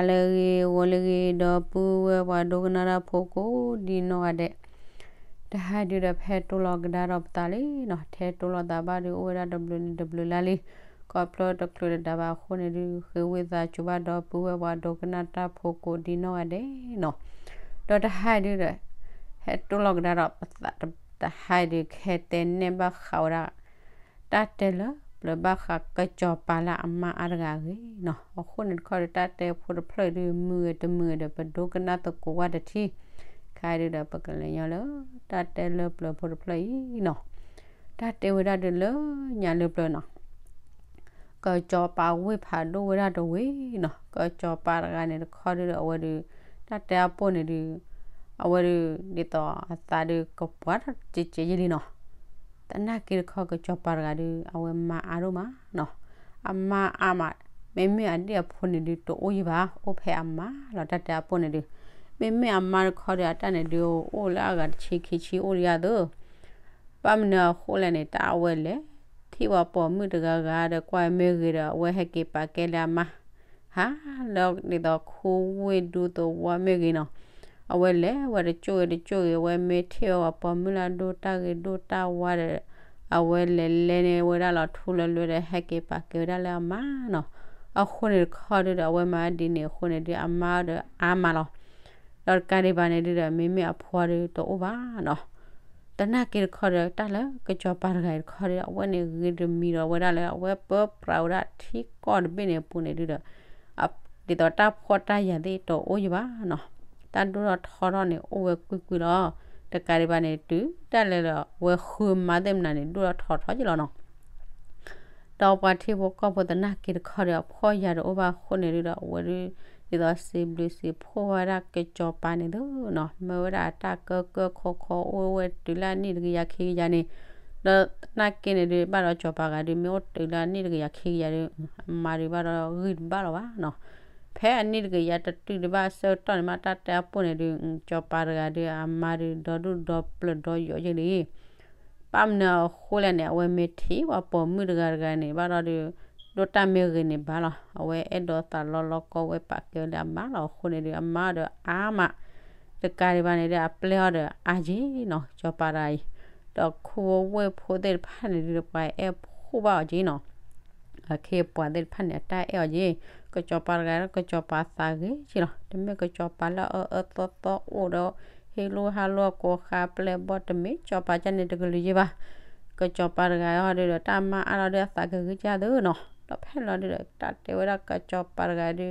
လၢဂ့ၤ ဂီၤလၢဂ့ၤ ဒီပုၢ်ဝဲၢ်ပှၤဒိကနၣ်တၢ်ဖိကိးဒ်နီၢ်ဂၤဒဲး, တဟါဒုဒီး ပဟဲတိၢ်လီၤကဒါဒီးပသးလံနီၤ, ထဲတိၢ်လီၤသးဘၣ်ဒုအိၣ်ဝဲဒၣ်တဘျုးနံၤတဘျုးလါလံ, ခီဖျိတချုးတဒါဘၣ်အဃိန့ၣ်ဒု ဃ့ဝံသးစူၤဘၣ်ဒီပုၢ်ဝဲၢ်ပှၤဒိကနၣ်တၢ်ဖိကိးဒ်နီၢ်ဂၤဒဲးနီၤ, ဒီးတဟါဒုဒီး ဟဲတိၢ်လီၤကဒါဒီးပသးတဟါဒု ကဟဲတဲနဲၣ်ဘၣ်ဃးဝဲဒၣ် တၢ်တဲလၢပျၢၤဘၣ်ဃးကစီၤပၤလၢအမါအါတဂၤအဂ့ၢ်နီၤ, အဃိန့ၣ်တခီဒီး တၢ်တဲဖိတဖျၢၣ်အံၤဒု မုာ်ဂ့ၤတမုာ်ဂ့ၤဒီး ပဒိကနၣ်သကိးဝဲတထံၣ်, ခဲအံၤဒုဒီး ပကလဲၤညီလၢ တၢ်တဲလၢပျၢၤဖိတဖျၢၣ်အံၤနီၤ, တၢ်တဲဝဲဒၣ်ဒုလၢညါလၢပျၢၤနီၤ ကစီၤပၤဝ့ၢ်ဖးဒိၣ်ဝဲဒၣ်တဝ့ၢ်နီၤ, ကစီၤပၤတဂၤန့ၣ်တခီဒုဒီး အဝဲဒု တၢ်တဲအပိၢ်န့ၣ်ဒု အဝဲဒု ဒ်သိးအသးဒုကပှၢ်တကဲးကဲးယဲလံနီၤ, သနာ်က့တခီကစီၤပၤတဂၤဒု အဝဲမါအါဒိၣ်မးနီၤ, အမါအါမး, မ့မ့ၢ်အဒ့ၣ်အဖိန့ၣ်ဒု တအိၣ်ယံၤဘၣ်, အိၣ်ဖဲအမါလီၤ တၢ်တဲအပိၢ်န့ၣ်ဒု, မ့မ့ၢ်အမါတခီဒီး အတၢ်န့ၣ်ဒု အိၣ်လၢအဂၤတဆံခံဆံအိၣ်ဒံးယၤသၢ ဘၣ်မနုၤအဃိလဲၣ်န့ၣ် တၢ်အဝဲလဲၤ ထံၣ်ပှၤပိာ်မုၣ်တဂၤဂၤဒီး ကွၢ်မ့ၢ်ဂ့ၤဒီး အဝဲဟဲက့ၤပာ်ကဲလၢအမါ, ဟါလၢဒ်သိးခူဝ့ၢ်ဒူသဝီမ့ၢ်ဂ့ၤနီၤ, အဝဲလဲၤဝဲတကၠိၢ်ဂ့ၤတကၠိၢ်ဂ့ၤ အဝဲမ့ၢ်ထံၣ်ဝဲပှၤပိာ်မုၣ်လၢအဒိၣ်တၢ်ဂ့ၤဒိၣ်တၢ်ဝါဒီး အဝဲလဲၤလဲၤန့ၢ်ဝဲဒၣ်လီၤထူလၢလွဲဒီး ဟဲက့ၤပာ်ကဲဝဲဒၣ်လၢအမါနီၤ, အဃိန့ၣ်တခီဒုဒီးအဝဲမၤဒ်န့ၣ်အဃိန့ၣ်ဒု အမါဒီးအါမးလီၤ ဒီးတကးဒံးဘၣ်န့ၣ်ဒုဒီး မ့မ့ၢ်အဖိဒုတအိၣ်ဘၣ်နီၤ, သနာ်က့တခီဒီး တၢ်လၢကစီၤပၤတဂၤအံၤတခီဒီး အဝဲန့ၣ်ဂ့ၤတမံၤဒီး အဝဲဒၣ်လၢအဝဲပၢပြးဝဲဒၣ်ထံကီၢ်တဘ့ၣ်န့ၣ်အပူၤန့ၣ်ဒုဒီး ဒ်သိးတၢ်ဖှီၣ်တၢ်ယာ်သ့ၣ်တအိၣ်ယံၤဘၣ်နီၤ, တၢ်ဒိၣ်ထီၣ်ထီထီၣ်န့ၣ် အိၣ်ဝဲကွံာ်ကွံာ်လီၤ, တကးဒံးဘၣ်န့ၣ် တုၤဒၣ်လဲာ်လၢအဝဲဃုမါသ့ၣ်မနုၤန့ၣ် ဒိၣ်ထီၣ်ထီထီၣ်ယံၤလီၤနီၤ ဒီးပှၤထံဖိကီၢ်ဖိသနာ်က့တခီဒီး အဖှီၣ်ယာ်တအိၣ်ဘၣ်အဃိန့ၣ်ဒုဒီး အဝဲဒု ဒ်သိးစံးဘျုးစံးဖှိၣ်ဝဲဒၣ်ကစီၤပၤန့ၣ်သ့နီၤ, မၢဝဲဒၣ်အတၢ်ကၢကၢခိခိ အိၣ်ဝဲတုၤလၢအနံၣ်တကယၤခံကယၤန့ၣ်, ဒီးသနာ်က့န့ၣ်ဒု ဘၣ်ဒီးစီၤပၤတဂၤဒု မ့ၢ်အိၣ်တုၤလၢအနံၣ်တကယၤခံကယၤဒု အမါဒုဘၣ်ဒီးဂံၢ်တဘၣ်လီၤဘၣ်နီၤ, ဖဲအနံၣ်တကယၤတတုၤတဘၣ်အဆၢကတီၢ်န့ၣ်မး တၢ်တဲအပိၢ်န့ၣ်ဒု စီၤပၤတဂၤဒု အမါဒုဒီဒူၣ်ဒီပျၢၤဒီယိာ်ယဲလံ ဘၣ်မနုၤအဃိလဲၣ်န့ၣ် အဝဲမ့ၢ်ထံၣ်ပှၤပိာ်မုၣ်တဂၤတဂၤန့ၣ် ဘၣ်ဒီးဒု ဒိၣ်တၢ်မ့ၢ်ဂ့ၤန့ၣ်ဘၣ်လီၤ, အဝဲအဲၣ်ဒိးသးလီလီကီဝဲပာ်ကဲလၢအမါလီၤအဃိန့ၣ်ဒု အမါဒီးအါမး, တကးဒံးဘၣ်န့ၣ်ဒု အပျဲၢ်အီၤဒီးအါက့နီၤ စီၤပၤတဂၤအံၤ, ဒီးခူဝ့ၢ်ဖိသ့ၣ်တဖၣ်န့ၣ်ဒု ပှၤအဲၣ်ဖှိၣ်ဘၣ်အီၤက့နီၤ အခ့အပှၤသ့ၣ်တဖၣ်န့ၣ် အတၢ်အဲၣ်အီၤက့, ကစီၤပၤတဂၤဒီး ကစီၤပၤသးဂ့ၤက့လီၤ, တမ့ၢ်ကစီၤပၤလၢအအၢအၢသီသီအိၣ်ဒီး ဟ့ၣ်လိၣ်ဟးလိၣ်အကိးဃါပျဲၢ်ဘီၣ် တမ့ၢ်ကစီၤပၤကန့ၣ်တကလုာ်ယံၤဘၣ်, ကစီၤပၤတဂၤအီၤဒုဒီး တၢ်မါအါလီၤဒု အသးကဂ့ၤကသၢနီၤ, ဒီးဖဲလီၤဒုဒီး တၢ်တဲဝဲဒၣ်ကစီၤပၤတဂၤဒု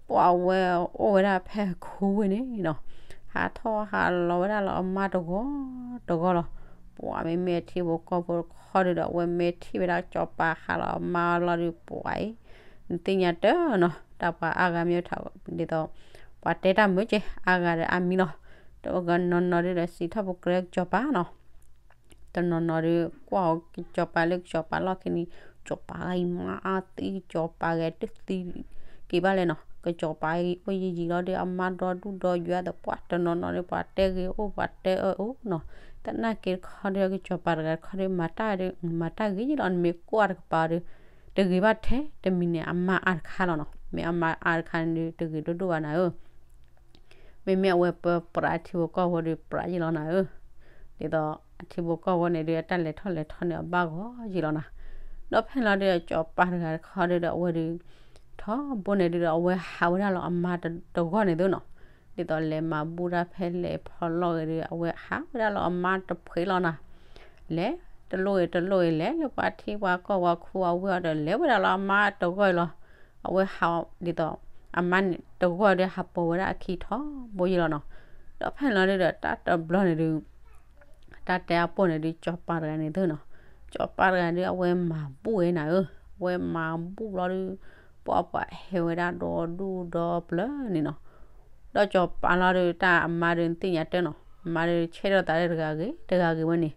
ပှၤဝဲအိၣ်ဝဲဒၣ်ဖဲခူဝ့ၢ်န့ၣ်နီၤ, ဟးထီၣ်ဟးလီၤဝဲဒၣ်လၢအမါတဂီၤတဂီၤလီၤ, ပှၤမ့မ့ၢ်အထံဖိကီၢ်ဖိတခီဒုဒီး အဝဲမ့ၢ်ထံၣ်ဝဲဒၣ်ကစီၤပၤဟးလီၤအမါလီၤဒု ပှၤအံၤ နသ့ၣ်ညါတၢ်နီၤ တၢ်ပှၤအါဂၤမ့ၢ်ထီၣ်ဒ်သိး ပှၤတဲတၢ်မုာ်က့ အါဂၤဒီးအါမံၤလီၤ, တနီၤနီၤဒုဒီးစံးထီၣ်ပကြၢးကစီၤပၤနီၤ တနီၤနီၤဒီး ကွၢ်အီၤကစီၤပၤလၢကစီၤပၤလီၢ်ခံန့ၣ် ကစီၤပၤဂၤအံၤမါအါသံ ကစီၤပၤဂၤတသံက့ၤဘၣ်လဲၣ်နီၤ, ကစီၤပၤအံၤအိၣ်ယံာ်ယံာ်လီၤဒီး အမါဒီဒူၣ်ဒီယိာ်သပှၢ် တနီၤနီၤဒီး ပှၤတဲဂ့ၤအိၣ် ပှၤတဲအၢအိၣ်နီၤ, သနာ်က့တခီဒီး ကစီၤပၤတဂၤတခီဒီး မၤတၢ်ဒီး မၤတၢ်ဂ့ၤယံာ်လီၤ နမ့ၢ်ကွၢ်တကပၤဒီး တဂ့ၤဘၣ်ထဲတမံၤန့ၣ် အမါအါတခါလီၤနီၤ, မ့ၢ်အမါအါတခါန့ၣ်ဒီး တဂ့ၤဒိၣ်ဒိၣ်ဘၣ်နၤဧၢ မ့မ့ၢ်အဝဲပၢပြးထံဖိကီၢ်ဖိဒီး ပြးယံာ်လီၤနၤဧၢ, ဒ်သိးအထံဖိကီၢ်ဖိန့ၣ်ဒီး အတၢ်လဲၤထီၣ်လဲၤထီန့ၣ် အဘၣ်ဂီၤယံာ်လီၤနၤ, ဒီးဖဲလီၤဒီး ကစီၤပၤတဂၤတခီဒီး အဝဲဒီး ထီဘိန့ၣ်ဒီး အဝဲဟးဝဲဒၣ်လီၤအမါတဂီၢ်န့ၣ်သ့နီၤ, ဒ်သိးလဲၤမၤဘူၣ်တၢ်ဖဲလဲၣ်ဖီလီၢ်ဂ့ၤဒီး အဝဲဟးဝဲဒၣ်လီၤအမါတဖှဲးလီၤနၤ, လဲၤတလိၣ်ဂ့ၤတလိၣ်ဂ့ၤ လဲၤလၢပှၤထံပှၤကီၢ်ပှၤခူအဝ့ၢ်အီၤဒီး လဲၤဝဲဒၣ်လီၤအမါတဂီၢ်အံၤလီၤ, အဝဲဟးဒ်သိး အမါန့ၣ်တဂီၢ်ဒီး ဟးပိာ်ဝဲဒၣ်အခံထီဘိယံာ်လီၤနီၤ, ဒီးဖဲလီၤဒုဒီး တၢ်တဘျီန့ၣ်ဒုး တၢ်တဲအပိၢ်န့ၣ်ဒုး ကစီၤပၤတဂၤန့ၣ်သ့နီၤ, ကစီၤပၤတဂၤဒုး အဝဲမၤဘူၣ်ဝဲနၤဧၢ, အဝဲမၤဘူၣ်လီၤဒုး ပှၤပှၤဟဲဝဲဒၣ်ဒီဒူၣ်ဒီပျၢၤန့ၣ်နီၤ, ဒီးကစီၤပၤလီၤဒုး တၢ်အမါဒုးသ့ၣ်ညါတၢ်နီၤ, အမါဒုးဆဲးထီၣ်သးလၢတဂၤဂ့ၤ တဂၤဂ့ၤဝဲန့ၣ်,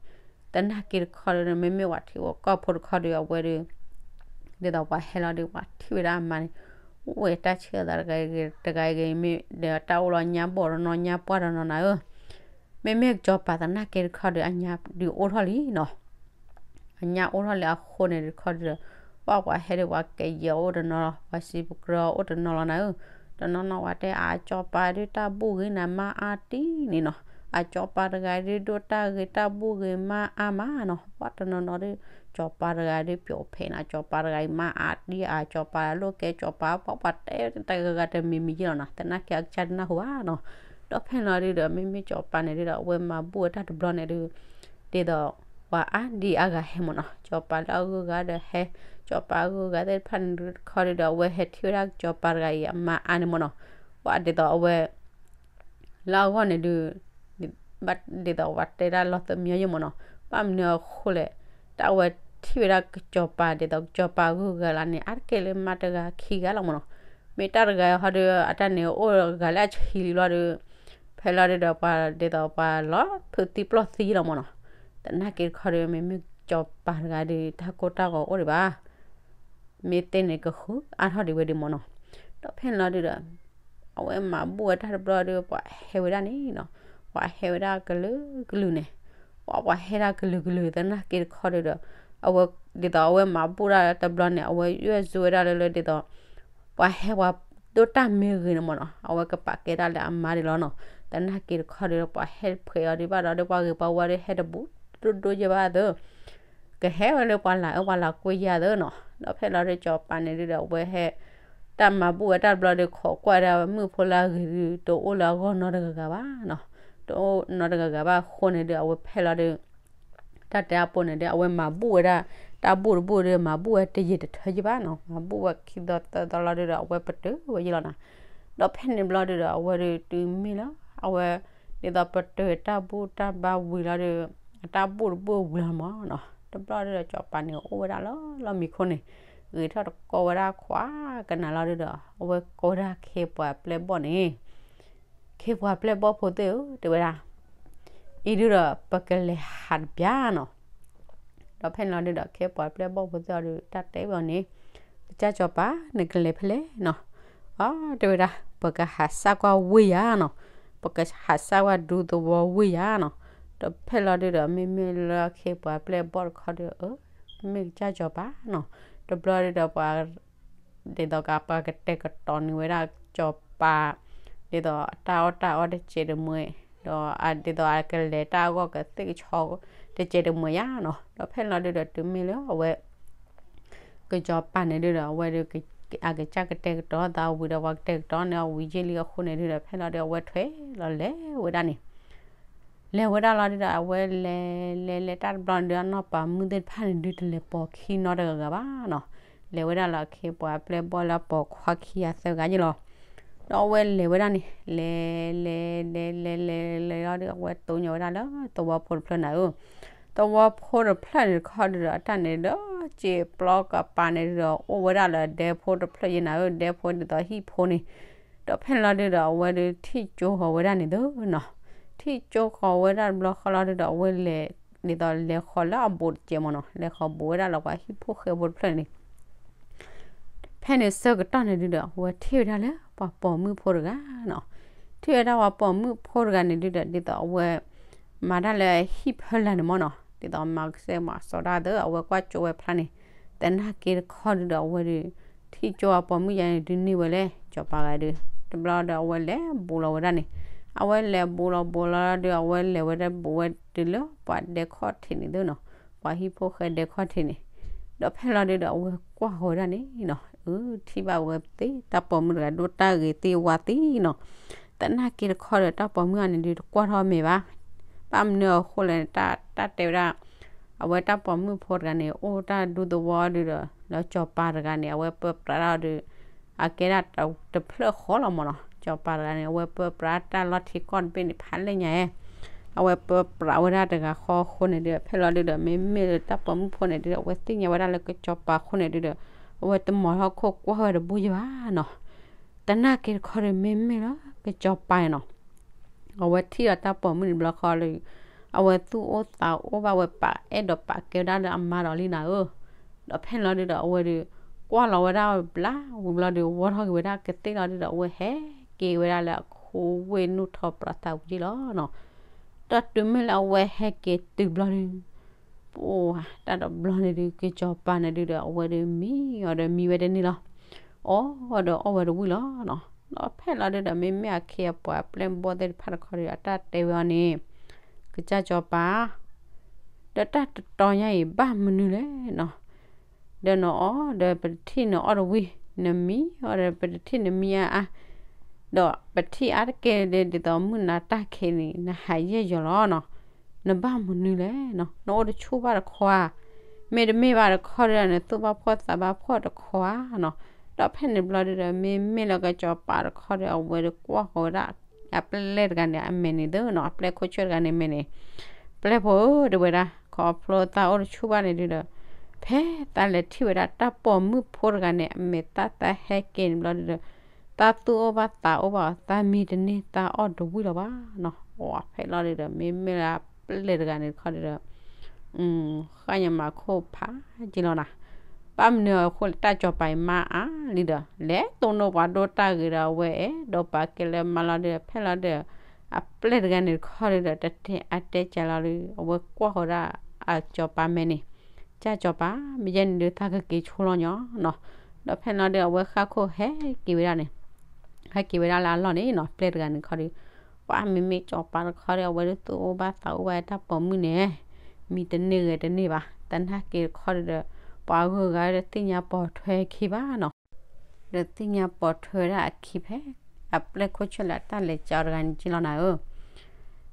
သနာ်က့တခီဒုး မ့မ့ၢ်ပှၤထံဖိကီၢ်ဖိတခီဒုး အဝဲဒုး ဒ်သိးပှၤဟဲလီၤဒုး ပှၤထံၣ်ဝဲဒၣ်အမါန့ၣ် အိၣ်ဝဲတၢ်ဆဲးထီၣ်သးတဂၤဂ့ၤ တဂၤဂ့ၤ မ့ၢ်ဒီးတၢ်အိၣ်လီၤညါဘီၣ်တနီၤညါပှၢ်တနီၤနၤဧၢ မ့မ့ၢ်ကစီၤပၤသနာ်က့တခီဒီး အညါဒုးအိၣ်ထီၣ်လံနီၤ, အညါအိၣ်ထီၣ်လံအဃိန့ၣ်တခီဒီး ပှၤပှၤဟဲဒုး ပှၤကယဲၢ်အိၣ်တနီၤလီၤ, ပှၤစံးပကြၢၤအိၣ်တနီၤလီၤနၤဧၢ, တနီၤနီၤဝဲတဲ အကၠီၤပၤဒုးတၢ်ဘူၣ်ဂ့ၤန့ၣ်မါအါတံၢ်န့ၣ်နီၤ, အကၠီၤပၤတဂၤဒုးဒိၣ်တၢ်ဂ့ၤတၢ်ဘူၣ်ဂ့ၤမါအါမးနီၤ, ပှၤတနီၤနီၤဒုး ကၠီၤပၤတဂၤဒုးပျီဖဲနီၤ, အကၠီၤပၤတဂၤအံၤမါအါတံၢ် အကၠီၤပၤလိၣ်ကဲကၠီၤပၤ ပှၤပှၤတဲတဂၤဂၤတမံၤမံၤယ့ၢ်လီၤနီၤ, သနာ်က့အကစၢ်ဒုးနၢ်ဟူဘၣ်နီၤ, ဒီးဖဲန့ၣ်လီၤဒုးဒီး မ့မ့ၢ်ကၠီၤပၤန့ၣ်ဒုးဒီး အဝဲမၤဘူၣ်ဝဲတၢ်တဘျီန့ၣ်ဒုး ဒ်သိး ပှၤအါဒံအါဂၤဟဲမ့ၢ်နီၤ, ကၠီၤပၤလၢအဂုၤအဂၤဒီးဟဲ, ကၠီၤပၤအဂုၤအဂၤသ့ၣ်တဖၣ်န့ၣ်ဒုးတခီဒုးဒီး အဝဲဟဲထံၣ်ဝဲဒၣ်ကၠီၤပၤတဂၤအံၤအမါအါန့ၣ်မ့ၢ်နီၤ, ပှၤဒ်သိးအဝဲ လၢအဂီၢ်န့ၣ်ဒုး ဘၣ်ဒ်သိးပှၤတဲတၢ်လီၤသးမံယ့ၢ်မ့ၢ်နီၤ, ဘၣ်မနုၤအဃိလဲၣ်, တၢ်အဝဲထံၣ်ဝဲဒၣ်ကၠီၤပၤဒ်သိးကၠီၤပၤအဂုၤအဂၤလၢန့ၣ် အါတက့ၢ်လၢမါတဂၤခံဂၤလီၤမ့ၢ်နီၤ, မ့ၢ်တၢ်တဂၤဟီဒုး အတၢ်န့ၣ်အိၣ်ဂၤလၢအဆံးလံလီၤဒုး, ဖဲလီၤဒုးဒီးပှၤဒ်သိးပှၤလီၤဖုးသံပျီၢ်သံလီၤမ့ၢ်နီၤ, သနာ်က့တခီဒုး မ့မ့ၢ်ကၠီၤပၤတဂၤဒုး တၢ်ကိၢ်တၢ်ဂီၤအိၣ်ဒံးဘၣ် မ့ၢ်သ့န့ၣ်ကဃုအါထီၣ်ဒံးဝဲဒုးမ့ၢ်နီၤ, ဒီးဖဲန့ၣ်လီၤဒုးဒီး အဝဲမၤဘူၣ်ဝဲတၢ်တဘျီဒီး ပှၤဟဲဝဲဒၣ်န့ၣ်နီၤ, ပှၤဟဲဝဲဒၣ်ကလုာ်ကလုာ်န့ၣ်, ပှၤပှၤဟဲဒၣ်ကလုာ်ကလုာ်သနာ်က့တခီဒုးဒီး အဝဲ ဒ်သိးအဝဲမၤဘူၣ်တၢ်တဘျီန့ၣ် အဝဲယွဲၢ်စိဝဲဒၣ်လၢလၢဒ်သိး ပှၤဟဲပှၤဒိၣ်တၢ်မ့ၢ်ဂ့ၤန့ၣ်မ့ၢ်နီၤ, အဝဲကပာ်ကဲဒၣ်လၢအမါဒံးလီၤနီၤ, သနာ်က့တခီဒုးဒီး ပှၤဟဲဖှဲးအီၤဒံးဘၣ်ဒီး ပှၤဂ့ၤပှၤဝါဒီးဟဲတဘူးဒိၣ်ဒိၣ်ယဲၢ်ဘၣ်သၢ ကဟဲဝဲလၢပှၤလၢအၢပှၤလၢကွံယၤသၢနီၤ, ဒီးဖဲလီၤဒုးကၠီၤပၤန့ၣ်ဒုးဒီး အဝဲဟဲ တၢ်မၤဘူၣ်ဝဲတၢ်တဘျီဒီး ခိးကွၢ်ဒၣ်မုၣ်ဖိလၢအဂ့ၤဒုး တအိၣ်လၢအဂီၢ်နီတဂၤဂၤဘၣ်နီၤ, တအိၣ်နီတဂၤဂၤဘၣ်အဃိန့ၣ်ဒုး အဝဲဖဲလီၤဒုး တၢ်တဲအပူၤန့ၣ်ဒုး အဝဲမၤဘူၣ်ဝဲဒၣ် တၢ်ဘူၣ်တဘူၣ်ဒုး မၤဘူၣ်ဝဲတယံာ်တထၢယဲၢ်ဘၣ်နီၤ, မၤဘူၣ်ဝဲခံသီသၢသီလီၤဒုးဒီး အဝဲပတုာ်ဝဲယဲၢ်လီၤနီၤ, ဒီးဖဲန့ၣ်ဘျီဒုးဒီး အဝဲဒုးတုၤမ့ၢ်လၢ အဝဲ ဒ်သိးပတုာ်တၢ်ဘူၣ်တၢ်ဘါဝံၤလီၤဒုး အတၢ်ဘူၣ်တဘူၣ်ဝံၤလီၤမ့ၢ်နီၤ, တဘျီဒုးဒီးကၠီၤပၤန့ၣ်အိၣ်ဝဲဒၣ်လၢလီၢ်မံခိၣ်န့ၣ် ဂ့ၤထီၣ်တကိးဝဲဒၣ်ခွါကနၤလီၤဒုးဒီး အဝဲကိးဝဲဒၣ်ခ့ပှၤပျဲၢ်ဘီၣ်န့ၣ် ခ့ပှၤပျဲၢ်ဘီၣ်ဖိသ့ၣ်ဧၢ တဲဝဲဒၣ်, အံၤဒုးဒီးပကလဲၤဟးတပျၢ်နီၤ, ဒီးဖဲန့ၣ်လီၤဒုးဒီးခ့ပှၤပျဲၢ်ဘီၣ်ဖိသ့ၣ်အီၤဒုး တၢ်တဲဘၣ်အီၤန့ၣ်, ကစၢ်ကၠီၤပၤ နကလဲၤဖဲလဲၣ်နီၤ, အ တဲဝဲဒၣ် ပကဟးစၢ်ကွၢ်ဝ့ၢ်ယၤနီၤ, ပကဟးစၢ်ကွၢ်ဒူသဝီဝ့ၢ်ယၤနီၤ, ဒီးဖဲလီၤဒုးဒီး မ့မ့ၢ်လၢခ့ပှၤပျဲၢ်ဘီၣ်တခီဒုး အ မ့ၢ်ကစၢ်ကၠီၤပၤနီၤ, တဘျီဒုးဒီးပှၤ ဒ်သိးကပှၤကတဲာ်ကတီၤန့ၢ်ဝဲဒၣ် ကၠီၤပၤ ဒ်သိးတၢ်အီၣ်တၢ်အီတစဲးတမှဲၤ, ဒီးဒ်သိးအကလဲၤတၢ်အဂီၢ်ကသ့ၣ်ကဆီ တစဲးတမှဲၤယၤနီၤ, ဒီးဖဲန့ၣ်လီၤဒုးဒီးတုၤမ့ၢ်လၢအဝဲ ကစၢ်ကၠီၤပၤန့ၣ်ဒုးဒီး အဝဲဒုး အကစၢ်ကတဲာ်ကတီၤသးဝံၤဒီး ပှၤကတဲာ်ကတီၤန့ၢ်အီၤဝံၤယဲၢ်လံအဃိန့ၣ်ဒုးဒီး ဖဲလီၤဒုးအဝဲထွဲလီၤလဲၤဝဲဒၣ်န့ၣ် လဲၤဝဲဒၣ်လီၤဒုးဒီး အဝဲလဲၤလဲၤလဲၤတၢ်တဘျီန့ၣ်ဒုး အနီၢ်ပၤမုၣ်သ့ၣ်တဖၣ်န့ၣ်ဒုး တလဲၤပိာ်ခံနီတဂၤဂၤဘၣ်နီၤ, လဲၤဝဲဒၣ်လၢခ့ပှၤပျဲၢ်ဘီၣ်လၢအပိာ်ခွါခံဂၤသၢဂၤယဲၢ်လီၤ, ဒီးအဝဲလဲၤဝဲဒၣ်န့ၣ် လဲၤလဲၤလဲၤလဲၤလဲၤလဲၤလီၤဒုး အဝဲတိၢ်ညီၣ်ဝဲဒၣ်လၢသဝီဖိတဖျၢၣ်နၤဧၢ, သဝီဖိတဖျၢၣ်န့ၣ်တခီဒုးဒီး အတၢ်န့ၣ်ဒီး စံာ်ပျီကပၤန့ၣ်ဒုးဒီး အိၣ်ဝဲဒၣ်လၢဒဲဖိတဖျၢၣ်ယဲၢ်နၤဧၢ, ဒဲဖိဒ်သိးဟံၣ်ဖိန့ၣ်, ဒီးဖဲန့ၣ်လီၤဒုးဒီး အဝဲဒုးထံၣ်ကၠိဃီၤဝဲဒၣ်န့ၣ်သ့နီၤ, ထံၣ်ကၠိဃီၤဝဲဒၣ်တဘျီဃီလီၤဒုးဒီး အဝဲလဲၤ ဒ်သိးလဲၤဃီၤလၢအဘူးတစဲးမ့ၢ်နီၤ, လဲၤဃီၤဘူးဝဲဒၣ်လၢပှၤဟံၣ်ဖိဃဲဖိတဖျၢၣ်န့ၣ် ဖဲန့ၣ်ဆၢကတီၢ်န့ၣ်ဒုးဒီး အဝဲထံၣ်ဝဲဒၣ်လၢပှၤပိာ်မုၣ်ဖိတဂၤနီၤ, ထံၣ်ဝဲဒၣ်ပှၤပိာ်မုၣ်ဖိတဂၤန့ၣ်ဒုးဒီး ဒ်သိးအဝဲ မၤတၢ်လၢဟံၣ်ဖၢလာ်န့ၣ်မ့ၢ်နီၤ, ဒ်သိးမၤကစဲမၤစီတၢ်သ့ အဝဲကွၢ်ကၠိဝဲဖျါန့ၣ်, သနာ်က့တခီဒုးဒီး အဝဲဒုး ထံၣ်ကၠိအပိာ်မုၣ်ယါန့ၣ်ဒုးန့ၢ်ဝဲလဲၣ် ကၠီၤပၤဂၤဒုး, တဘျီဒီးအဝဲလဲၤဘူးလီၤဝဲဒၣ်န့ၣ်, အဝဲလဲၤဘူးလီၤဘူးလီၤဒုး အဝဲလဲၤဝဲဒၣ်ဘူးဝဲတုၤလၢပှၤဒဲခီၣ်ထံးန့ၣ်သ့နီၤ, ပှၤဟံၣ်ဖိဃဲဒဲခီၣ်ထံးန့ၣ်, ဒီးဖဲလီၤဒုးဒီး အဝဲကွၢ်ဃီၤဝဲဒၣ်န့ၣ်နီၤ, အၢ ထံၣ်ဘၣ်ဝဲသ့ တၢ်ပိာ်မုၣ်တဂၤဒိၣ်တၢ်ဂ့ၤသ့ဝါသ့နီၤ, သနာ်က့တခီဒီး တၢ်ပိာ်မုၣ်အန့ၣ်ဒုးတကွၢ်ထီၣ်မ့ၢ်ဘၣ်, ဘၣ်မနုၤအဃိလဲၣ် တၢ်တဲဝဲဒၣ် အဝဲတၢ်ပိာ်မုၣ်ဖိတဂၤန့ၣ် အိၣ်တၢ်ဒူသဝီဒုးဒီး လၢကၠီၤပၤတဂၤန့ၣ် အဝဲပၢပြးတၢ်အီၤဒုး အကဲဒၣ်တဖျၢၣ်ဃီလီၤမ့ၢ်နီၤ, ကၠီၤပၤတဂၤန့ၣ် အဝဲပၢပြးတၢ်လီၢ်ထံကီၢ်တဘ့ၣ်န့ၣ် ဖးလဲၢ်ညါဧဲ, အဝဲပၢပြးဝဲဒၣ်တဂၤဃီအဃိန့ၣ်ဒုး ဖဲလီၤဒုးဒီး မ့မ့ၢ်လၢတၢ်ပိာ်မုၣ်ဖိန့ၣ်ဒုး အဝဲသ့ၣ်ညါဝဲဒၣ်လၢကၠီၤပၤအဃိန့ၣ်ဒုးဒီး အဝဲတမၤထီၣ်ခိၣ်ကွၢ်ဝဲတဘူၣ်ယဲၢ်ဘၣ်နီၤ, သနာ်က့တခီဒီး မ့မ့ၢ်လၢကၠီၤပၤန့ၣ်နီၤ အဝဲထံၣ်ဒီးတၢ်ပိာ်မုၣ်န့ၣ်တဘျီဃီလၢ အဝဲသူၣ်အိၣ်သးအိၣ်ဘၣ်ဝဲ ပာ်အဲၣ်ဒိးပာ်ကဲဝဲဒၣ်လၢအမါဒီးလံနၤဧၢ, ဒီးဖဲန့ၣ်လီၤဒုးဒီး အဝဲဒုး ကွၢ်လီၤဝဲဒၣ်ဘျါဝံၤဘျီဒီး ဝီထီၣ်က့ၤဝဲဒၣ်ကသ့ၣ်လီၤဒုးဒီး အဝဲဟဲက့ၤဝဲဒၣ်လၢအခိဝ့ၢ်နုာ်ထီၣ်ပြးသးဝံၤလီၤနီၤ, ဒီးတုၤမ့ၢ်လၢအဝဲဟဲက့ၤတုၤဘျီဒုး ပှၤတၢ်တဘျီန့ၣ်ဒုး ကၠီၤပၤန့ၣ်ဒုးဒီး အဝဲဒုးမံအီၤဒီးမံဝဲတန့ၢ်လီၤ, အီၣ်ဒီးအီၣ်ဝဲတဝံၣ်လီၤနီၤ, ဒီးဖဲလီၤဒုဒီး မ့မ့ၢ်အခ့အပှၤအပျဲၢ်ဘီၣ်သ့ၣ်တဖၣ်တခီဒီး အတၢ်တဲဝဲအီၤန့ၣ်, ကစၢ်စီၤပၤ, ဒီးတၢ်တတီၤညါအံၤဘၣ်မနုၤလဲၣ်နီၤ, ဒီးနအီၣ်ဒီးပတထံၣ်နအီၣ်တဝံၤ, နမံအီၣ်ဒီးပတထံၣ်နမံအါအါ, ဒီးပထံၣ်အါတက့ၢ်ဒီး ဒ်သိးမုၢ်နၤတၢ်ခံးန့ၣ် နဟးယဲၢ်ယီၤလီၤနီၤ, နဘၣ်မနုၤလဲၣ်နီၤ, နအိၣ်တဆူၣ်ဘၣ်တခီဧါ, မ့တမ့ၢ်ဘၣ်တခီဒီး နသူၣ်ဘၣ်ဖှီၣ်သးဘၣ်ဖှီၣ်တခီဧါနီၤ, ဒီးဖဲန့ၣ်ဘျီဒုဒီး မ့မ့ၢ်လၢကစီၤပၤတခီဒီး အဝဲဒီးကွၢ်ဃီၤဝဲဒၣ် အပျဲၢ်တဂၤန့ၣ် အမဲာ်န့ၣ်သ့နီၤ, အပျဲၢ်ခိၣ်ဆၢၣ်တဂၤန့ၣ်အမဲာ်န့ၣ်, ပျဲၢ်ဖိဧၢ တဲဝဲဒၣ်, ခီဖျိသးအိၣ်တဆူၣ်ဘၣ်န့ၣ်ဒုဒီး, ဖဲသးလဲၤထံၣ်ဝဲဒၣ်တၢ်ပိာ်မုၣ်ဖိတဂၤန့ၣ် အမဲာ်သၣ်သးဟဲက့ၤန့ၣ်ဘျီဒုဒီး, သးသူၣ်အိၣ်ဘၣ်သးအိၣ်ဘၣ်အီၤ သးမံတန့ၢ်သးအီၣ်တဝံၤလီၤဘၣ်နီၤ, အိၣ်ဖဲလီၤဒုဒီး မ့မ့ၢ်လၢအပျဲၢ်တဂၤန့ၣ်တခီဒုဒီး ဃၣ်ညါမၤခိၣ်ဖးက့ၤလီၤနၤ, ဘၣ်မနုၤအဃိလဲၣ် တၢ်စီၤပၤအံၤမါအါလံဒီး လဲၤတိၢ်နီၣ်ပှၤဒိၣ်တၢ်ဂ့ၤဒီး အဝဲအဲၣ်ဒိးပာ်ကဲလၢမါလီၤဒုဒီး ဖဲလီၤဒုဒီး အပျဲၢ်တဂၤန့ၣ်တခီဒုဒီး တတဲအါတဲကၢလီၤဒု အဝဲကွၢ်ဃီၤဒၣ် အစီၤပၤမဲာ်န့ၣ်, ကၢ်စီၤပၤ, မ့ၢ်ယဲန့ၣ်ဒု သးကက့ၤဆိလီၤညီနီၤ, ဒီးဖဲလီၤဒု အဝဲဃၣ်ခိၣ်ဟဲက့ၤဝဲဒၣ်န့ၣ် ဟဲက့ၤဝဲဒၣ်လၢအလီၢ်န့ၣ်နီၤ, ပျဲၢ်တဂၤန့ၣ်တခီဒီး, ပှၤမ့မ့ၢ်စီၤပၤတခီဒီး အဝဲဒုးသူၣ်အိၣ်ဘၣ်သးအိၣ်ဘၣ်တၢ်ပိာ်မုၣ်န့ၣ်, မံတန့ၢ်ဂဲၤတန့ၢ်ဘၣ်, သနာ်က့တခီဒီး, ပှၤဂုၤဂၤဒီးသ့ၣ်ညါပိာ်ထွဲခံဘၣ်နီၤ, ဒီးသ့ၣ်ညါပိာ်ထွဲဝဲဒၣ်အခံဖဲ, အပျဲၢ်ခိၣ်ဆၢၣ်လၢတၢ်လဲၤကၠီတဂၤန့ၣ်က့လီၤနၤဧၢ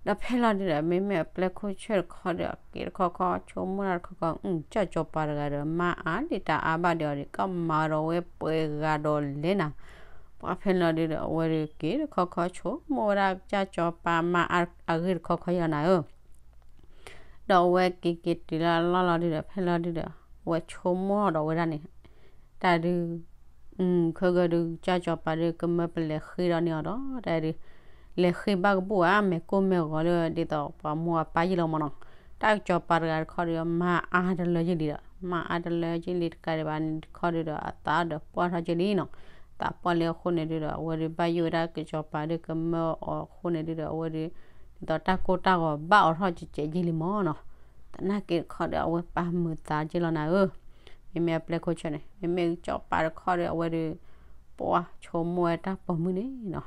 ဒီးဖဲလီၤဒုဒီး မ့မ့ၢ်အပျဲၢ်ခိၣ်ဆၢၣ်တခီဒီး က့ၤတခီခီဆိကမိၣ်တၢ်တခီခီ, ကၢ်စီၤပၤတဂၤဒီး မါအါလံတၢ်အါဘၣ်ဒီးအီၤဒီး ကမၤဒီးဝဲပှဲၤဂၤဒီးလဲၤနၤ, ပှၤဖဲလီၤဒုဒီး အဝဲဒီးက့ၤတခီခီဆိကမိၣ်ဝဲဒၣ် ကၢ်စီၤပၤမါအါအဂ့ၢ်တခီခီယလီၤနၤဧၢ ဒီးအဝဲက့ၤက့ၤတုၤလၢအလီၢ်လီၤဒုဒီး ဖဲလီၤဒုဒီး အဝဲဆိကမိၣ်ဒီးဝဲဒၣ်န့ၣ်, တၢ်ဒုး, ခဲဂၢၢ်ဒုး ကၢ်စီၤပၤဒုး ကမၢပလဲၤဃ့ဒီးန့ၢ်အီၤဒီး တၢ်ဒုး, လဲၤဃ့ဘၣ်ကဘူၣ်ဧါ မဲာ်ကိၢ်မဲာ်ဂီၤလၢ ဒ်သိးပှၤမိၢ်အပၢ်ယ့ၢ်လီၤမၢ်နီၤ, တၢ်ကစီၤပၤတဂၤတခီဒီး မါအါတလၢယ့ၢ်လံဒီး မါအါတလၢယ့ၢ်လံတကးဒံးဘၣ်န့ၣ်တခီဒုဒီး အသးဒီးပှၢ်ထီၣ်ယ့ၢ်လံနီၤ, သးပှၢ်လံအဃိန့ၣ်ဒုဒီး အဝဲဒုးဘၣ်ယိၣ်ဝဲဒၣ်ကစီၤပၤဒုးကမၢအီၤအဃိန့ၣ်ဒုဒီး အဝဲဒုး ဒ်သိးတၢ်ကိၢ်တၢ်ဂီၤဘၣ်အိးထီၣ်ကဲးကဲးယ့ၢ်လံမၢ်နီၤ, သနာ်က့တခီဒီး အဝဲပာ်မုာ်သးယ့ၢ်လီၤနၤဧၢ မ့မ့ၢ်အပျဲၢ်ခိၣ်ဆၢၣ်န့ၣ် မ့မ့ၢ်ကစီၤပၤတခီဒီး အဝဲဒုး ပှၤဆိကမိၣ်ဝဲတၢ်ပိာ်မုၣ်န့ၣ်နီၤ,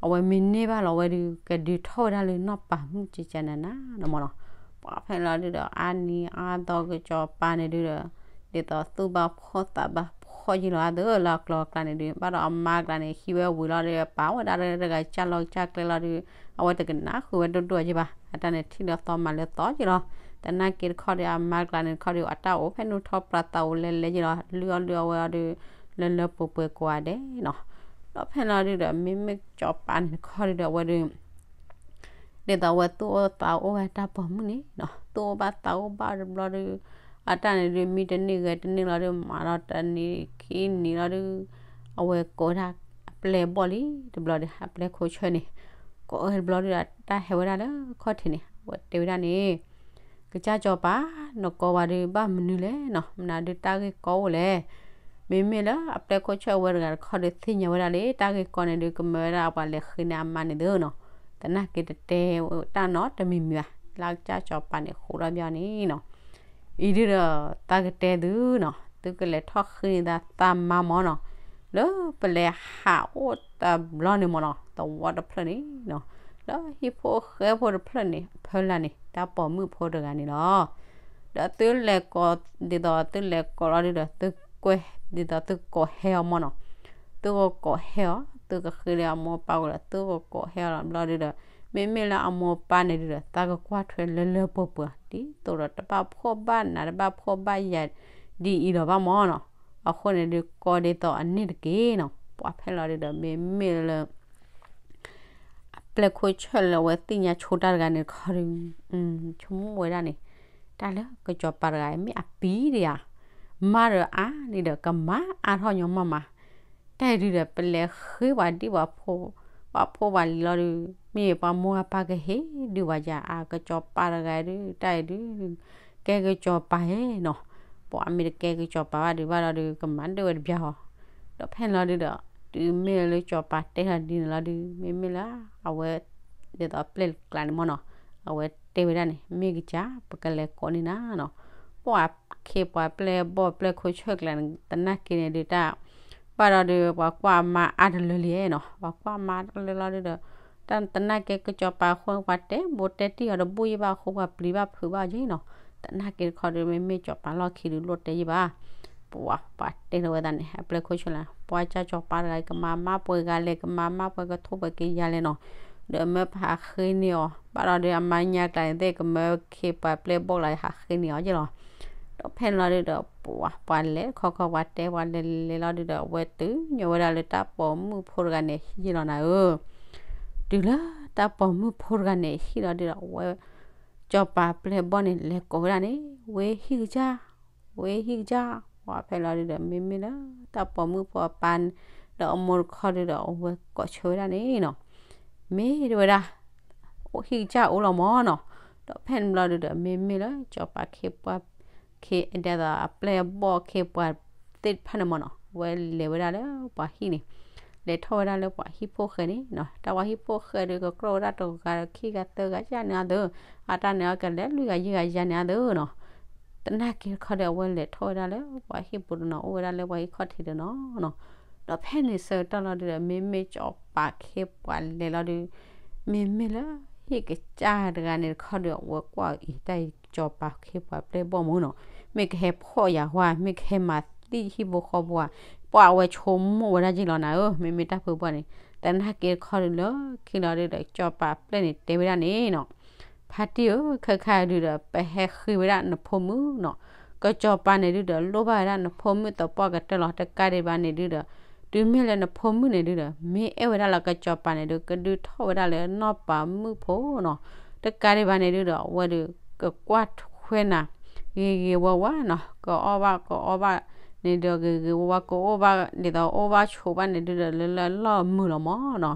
အဝဲမ့ၢ်န့ၢ်ဘၣ်လီၤဝဲဒုး ကဒုးထီၣ်ဝဲဒၣ်လၢနီၢ်ပၤမုၣ်ကကနၤနၤနီၤမၢ်နီၤ, ပှၤဖဲလီၤဒုဒီး အါနံၤအါသီကစီၤပၤန့ၣ်ဒုဒီး ဒ်သိးသူၣ်ဘၣ်ဖှီၣ်သးဘၣ်ဖှီၣ်ယ့ၢ်လီၤအသးလၢအကျိၤအကျဲန့ၣ်ဒု ဘၣ်ဒီးအမါကျါန့ၣ် ဟံးဝဲဝံၤလီၤဒီး ပာ်ဝဲဒၣ်တဂၤကၢ်လီၤကၢ်ကျဲလီၤဒု အဝဲတကနၣ်ဃုာ်ဝဲဒိၣ်ဒိၣ်ယ့ၢ်ဘၣ်, အတၢ်န့ၣ်ထံၣ်လၢသီမၤလၢသီယ့ၢ်လီၤ, သနာ်က့တခီဒီး အမါကျါန့ၣ်တခီဒီး အတၢ်အိၣ်ဖဲနုာ်ထီၣ်ပြးသးအိၣ်လဲၤလဲၤယ့ၢ်လီၤ လုၢ်အီၣ်လုၢ်အီဝဲအီၤဒု လၢလၢပှဲၤပှဲၤကိးဂၤဒဲးနီၤ, ဒီးဖဲလီၤဒုဒီး မ့မ့ၢ်ကစီၤပၤန့ၣ်တခီဒုဒီး အဝဲဒုး ဒ်သိးအဝဲသူၣ်အိၣ်သးအိၣ်ဝဲတၢ်ပိာ်မုၣ်န့ၣ်နီၤ, သူၣ်အိၣ်ဘၣ်သးအိၣ်ဘၣ်တဘျီဒု အတၢ်န့ၣ်ဒု မံတန့ၢ်ဂဲၤတန့ၢ်လီၤဒု မၤဒီးတနံၤခံနံၤလီၤဒု အဝဲကိးဒၣ်အပျဲၢ်ဘီၣ်လံတဘျီဒီး အပျဲၢ်ခိၣ်ဆၢၣ်န့ၣ် ကိးဝဲတဘျီဒု အတၢ်ဟဲဝဲဒၣ်လၢခီၣ်ထံးန့ၣ် အဝဲတဲဝဲဒၣ်န့ၣ် ကစၢ်စီၤပၤ, နကိးဝဲဒုးဘၣ်မနုၤလဲၣ်နီၤ, မနုၤဒုးတၢ်ဂ့ၢ်ကီအိၣ်လဲၣ်, မ့မ့ၢ်လၢအပျဲၢ်ခိၣ်ဆၢၣ်ဝဲတဂၤတခီဒီးသ့ၣ်ညါဝဲဒၣ်လံ တၢ်ဂ့ၢ်ကီန့ၣ်ဒုးကမၢဝဲဒၣ်ပှၤလဲၤဃ့န့ၢ်အမါန့ၣ်သ့နီၤ, သနာ်က့တတဲတၢ်နီတမံၤမံၤဘၣ်, လၢကစၢ်စီၤပၤန့ၣ်ဃိးထီၣ်ဘၣ်န့ၣ်နီၤ အံၤဒုဒီး သးကတဲသုနီၤ, သုကလဲၤထီၣ်ဃ့န့ၢ်သးသးမါမၢ်နီၤ, လၢပလဲၤဟးအိၣ်တဘျီန့ၣ်မၢ်နီၤ သဝီတဖျၢၣ်န့ၣ်နီၤ, လၢဟံၣ်ဖိဃီဖိတဖျၢၣ်န့ၣ် အဖီလာ်န့ၣ် တၢ်ပိာ်မုၣ်ဖိတဂၤန့ၣ်လီၤ. ဒီးသုလဲၤကိး, ဒ်သိးသုလဲၤကိးလီၤဒုဒီး သုကွဲး, ဒ်သိးသုကိးဟဲအီၤမၢ်နီၤ, သုကကိးဟဲအီၤ သုကဃ့လၢအမိၢ်အပၢ်အိၣ်ဒီး သုကကိးဟဲအီၤလီၤဘျီဒုဒီး မ့မ့ၢ်လၢအမိၢ်အပၢ်န့ၣ်ဒုဒီး သးကကွၢ်ထွဲလၢလၢပှဲၤပှဲၤ ဒ်သိးဒီးတဘၣ်ဖှီၣ်ဘၣ်နး တဘၣ်ဖှီၣ်ဘၣ်ယာ်ဒ်အံၤလီၤဘၣ်မၢ်နီၤ, အဃိန့ၣ်ဒုး ကိးဒ်သိးအန့ၣ်တက့ၢ်နီၤ, ပှၤဖဲလီၤဒုဒီး မ့မ့ၢ်လၢ အပျဲၢ်ခိၣ်ဆၢၣ်လၢအဝဲသ့ၣ်ညါဆိတၢ်တဂၤန့ၣ်တခီဒုး, ဆိကမိၣ်ဝဲဒၣ်န့ၣ်, တၢ်လၢကစီၤပၤတဂၤအံၤ မ့ၢ်အပံၤဒံးဧါ, မါဒီးအါလံဒီး ကမၤအါထီၣ်ညီမးမး, တၢ်အံၤဒုဒီး ပလဲၤဃ့ပှၤဒံၣ်ပှၤဖိ, ပှၤဖိပှၤလံၤလီၤဒုး, မ့ၢ်ပှၤမိၢ်ပၢ်ကဟ့ၣ်ဒုးဝဲယၤ အကစီၤပၤတဂၤဒုး တၢ်အံၤဒုး ကဲကစီၤပၤဧါနီၤ, ပှၤမ့ၢ်တကဲကစီၤပၤဘၣ်ဒုးဘၣ်လီၤဒုး ကမၤဒၣ်ဝဲတဘျီဟီ, ဒီးဖဲန့ၣ်လီၤဒုဒီး တုၤမ့ၢ်လၢကစီၤပၤတဲထီၣ်ဒ်န့ၣ်လီၤဒုး မ့မ့ၢ်လၢ အဝဲ ဒ်သိးပျဲၢ်ကျါန့ၣ်မၢ်နီၤ, အဝဲတဲဝဲဒၣ်န့ၣ် မ့ၢ်ကစၢ် ပကလဲၤကိးန့ၢ်နၤနီၤ, ပှၤခ့ပှၤပျဲၢ်ဘီၣ်ပျဲၢ်ခိၣ်ဆၢၣ်ကျါန့ၣ် သနာ်က့န့ၣ်ဒုးတၢ် ဘၣ်ဒီးဒုး ပှၤကွၢ်အမါအါတလၢလံနီၤ, ပှၤကွၢ်အမါတလၢလီၤဒုးဒီး တၢ်သနာ်က့ကစီၤပၤအဃိ ပှၤတဲဘိးတဲတံၢ်အီၤတဘူၣ်ယံၣ်ဘၣ်အဃိ ပှၤပျံၤဘၣ်ဖုးဘၣ်အီၤယ့ၣ်နီၤ, သနာ်က့တခီဒုး မ့မ့ၢ်စီၤပၤလီၢ်ခံဒုးလိၣ်တဲယံၣ်ဘၣ်, ပှၤ ပှၤတဲလီၤဝဲသးန့ၣ် အပျဲၢ်ခိၣ်ဆၢလၢ ပှၤကၢ်စီၤပၤတဂၤ ကမၤမါပှဲၤဂၤလဲၣ် ကမၤမါပှဲၤကထိၣ်ပှဲၤက့ၤယၤလဲၣ်နီၤ, ဒီးမၢပဟးဃ့န့ၢ်အီၤ ဘၣ်ဒီးဒုး အမါညါကျါန့ၣ်သ့ၣ် ကမၢခ့ပှၤပျဲၢ်ဘီၣ်ကျါ ဟးဃ့န့ၢ်အီၤယ့ၣ်လီၤ. ဒီးဖဲန့ၣ်လီၤဒုးဒီး ပှၤ ပှၤလဲၤခီခီ ပှၤတဲ ပှၤလဲၤလဲၤလီၤဒုးဒီး အဝဲတုၤညီဝဲဒၣ်လၢတၢ်ပိာ်မုၣ်ဖိတဂၤန့ၣ်ဟံၣ်လီၤနၤဧၢ, တုၤလၢတၢ်ပိာ်မုၣ်ဖိတဂၤန့ၣ်ဟံၣ်လီၤဒုးဒီး အဝဲ စီၤပၤပျဲၢ်ဘီၣ်န့ၣ် လဲၤကိးဝဲဒၣ်န့ၣ် ဝဲဟံၣ်ကစၢ်, ဝဲဟံၣ်ကစၢ်, ပှၤဖဲန့ၣ်လီၤဒုးဒီး မ့မ့ၢ်လၢတၢ်ပိာ်မုၣ်ဖိအပၢ်ဒီးအမိၢ်တခီဒုးဒီး အဝဲကိးဆၢဝဲဒၣ်န့ၣ်နီၤ, မ့ၢ်တဝဲဒၣ် အိၣ်ဟံၣ်ကစၢ်အိၣ်လီၤမၢ်နီၤ, ဒီးဖဲန့ၣ်ဘျီဒုးဒီး မ့မ့ၢ်လၢစီၤပၤခ့ပှၤ ခ့ဒ်သိးအပျဲၢ်အဘီၣ်ခ့ပှၤသ့ၣ်တဖၣ်န့ၣ်မၢ်နီၤ ဝဲလဲၤဝဲဒၣ်လၢပှၤဟံၣ်န့ၣ်, လဲၤထီၣ်ဝဲဒၣ်လၢပှၤဟံၣ်ဖိဃဲန့ၣ်နီၤ, တၢ်ပှၤဟံၣ်ဖိဃဲဒီး ကကြၢၢ်ဝဲဒၣ်တဂၤဒီးခံဂၤသၢဂၤယါန့ၣ်အသိး, အတၢ်န့ၣ်အကလဲၤလွံၢ်ဂၤယဲၢ်ဂၤယါန့ၣ်အသိးနီၤ, သနာ်က့တခီဒီး အဝဲလဲၤထီၣ်ဝဲဒၣ်လၢပှၤဟံၣ်ပူၤတနီၤ အိၣ်ဝဲဒၣ်လၢပှၤဟံၣ်ခီၣ်ထံးတနီၤနီၤ, ဒီးဖဲန့ၣ်ဆၢကတီၢ်လီၤဒုးဒီး မ့မ့ၢ်စီၤပၤခ့ပှၤလဲၤလီၤဒုး မ့မ့ၢ်လၢဟံၣ်ကစၢ်တဂၤန့ၣ်တခီဒီး အဝဲကွၢ်အံၤ တၢ်အံၤစီၤပၤခ့ပှၤပျဲၢ်ဘီၣ်မၢ်နီၤ, မ့ၢ်ကဟဲဖီၣ်ယၤဝါ မ့ၢ်ကဟဲမၤသံဟံၣ်ဖိဃီဖိဧါ, ပှၤအဝဲဆိကမိၣ်ဝဲဒၣ်ယ့ၣ်လီၤနၤဧၢ, မ့မ့ၢ်တၢ်ဖုဘီၣ်န့ၣ်, သနာ်က့တခီဒုးလၢခံလီၤဒုးဒီး စီၤပၤပျဲၢ်န့ၣ်တဲဝဲဒၣ်န့ၣ်နီၤ ဖါတံၢ်ဧၢ, ခဲခါဒုးဒီး ပဟဲဃ့ဝဲဒၣ်နဖိမုၣ်နီၤ, ကစီၤပၤန့ၣ်ဒုးဒီး လိၣ်ဘၣ်ဝဲဒၣ်နဖိမုၣ်သပှၢ်ကတၢၢ်လီၤ, တကးဒံးဘၣ်န့ၣ်ဒုးဒီး တုၤမ့ၢ်လၢနဖိမုၣ်န့ၣ်ဒုးဒီး မ့ၢ်အဲၣ်ဝဲဒၣ်လၢကစီၤပၤန့ၣ်ဒုး ကဒုးထီၣ်ဝဲဒၣ်လၢနီၢ်ပၤမုၣ်ဖိနီၤ, တကးဒံးဘၣ်န့ၣ်ဒုးဒီး အဝဲဒုး ကကွၢ်ထွဲနၤ ဂ့ၤဂ့ၤဝါဝါနီၤ, ကအီၣ်ဘၣ်ကအီဘၣ်န့ၣ်ဒီး ဂ့ၤဂ့ၤဝါဝါ ကအိၣ်ဘၣ်ဒ်သိးအိၣ်ဘၣ်ဆိးဘၣ်န့ၣ်ဒုးဒီး လၢလၢလီၢ်မုာ်လီၤမၢ်နီၤ,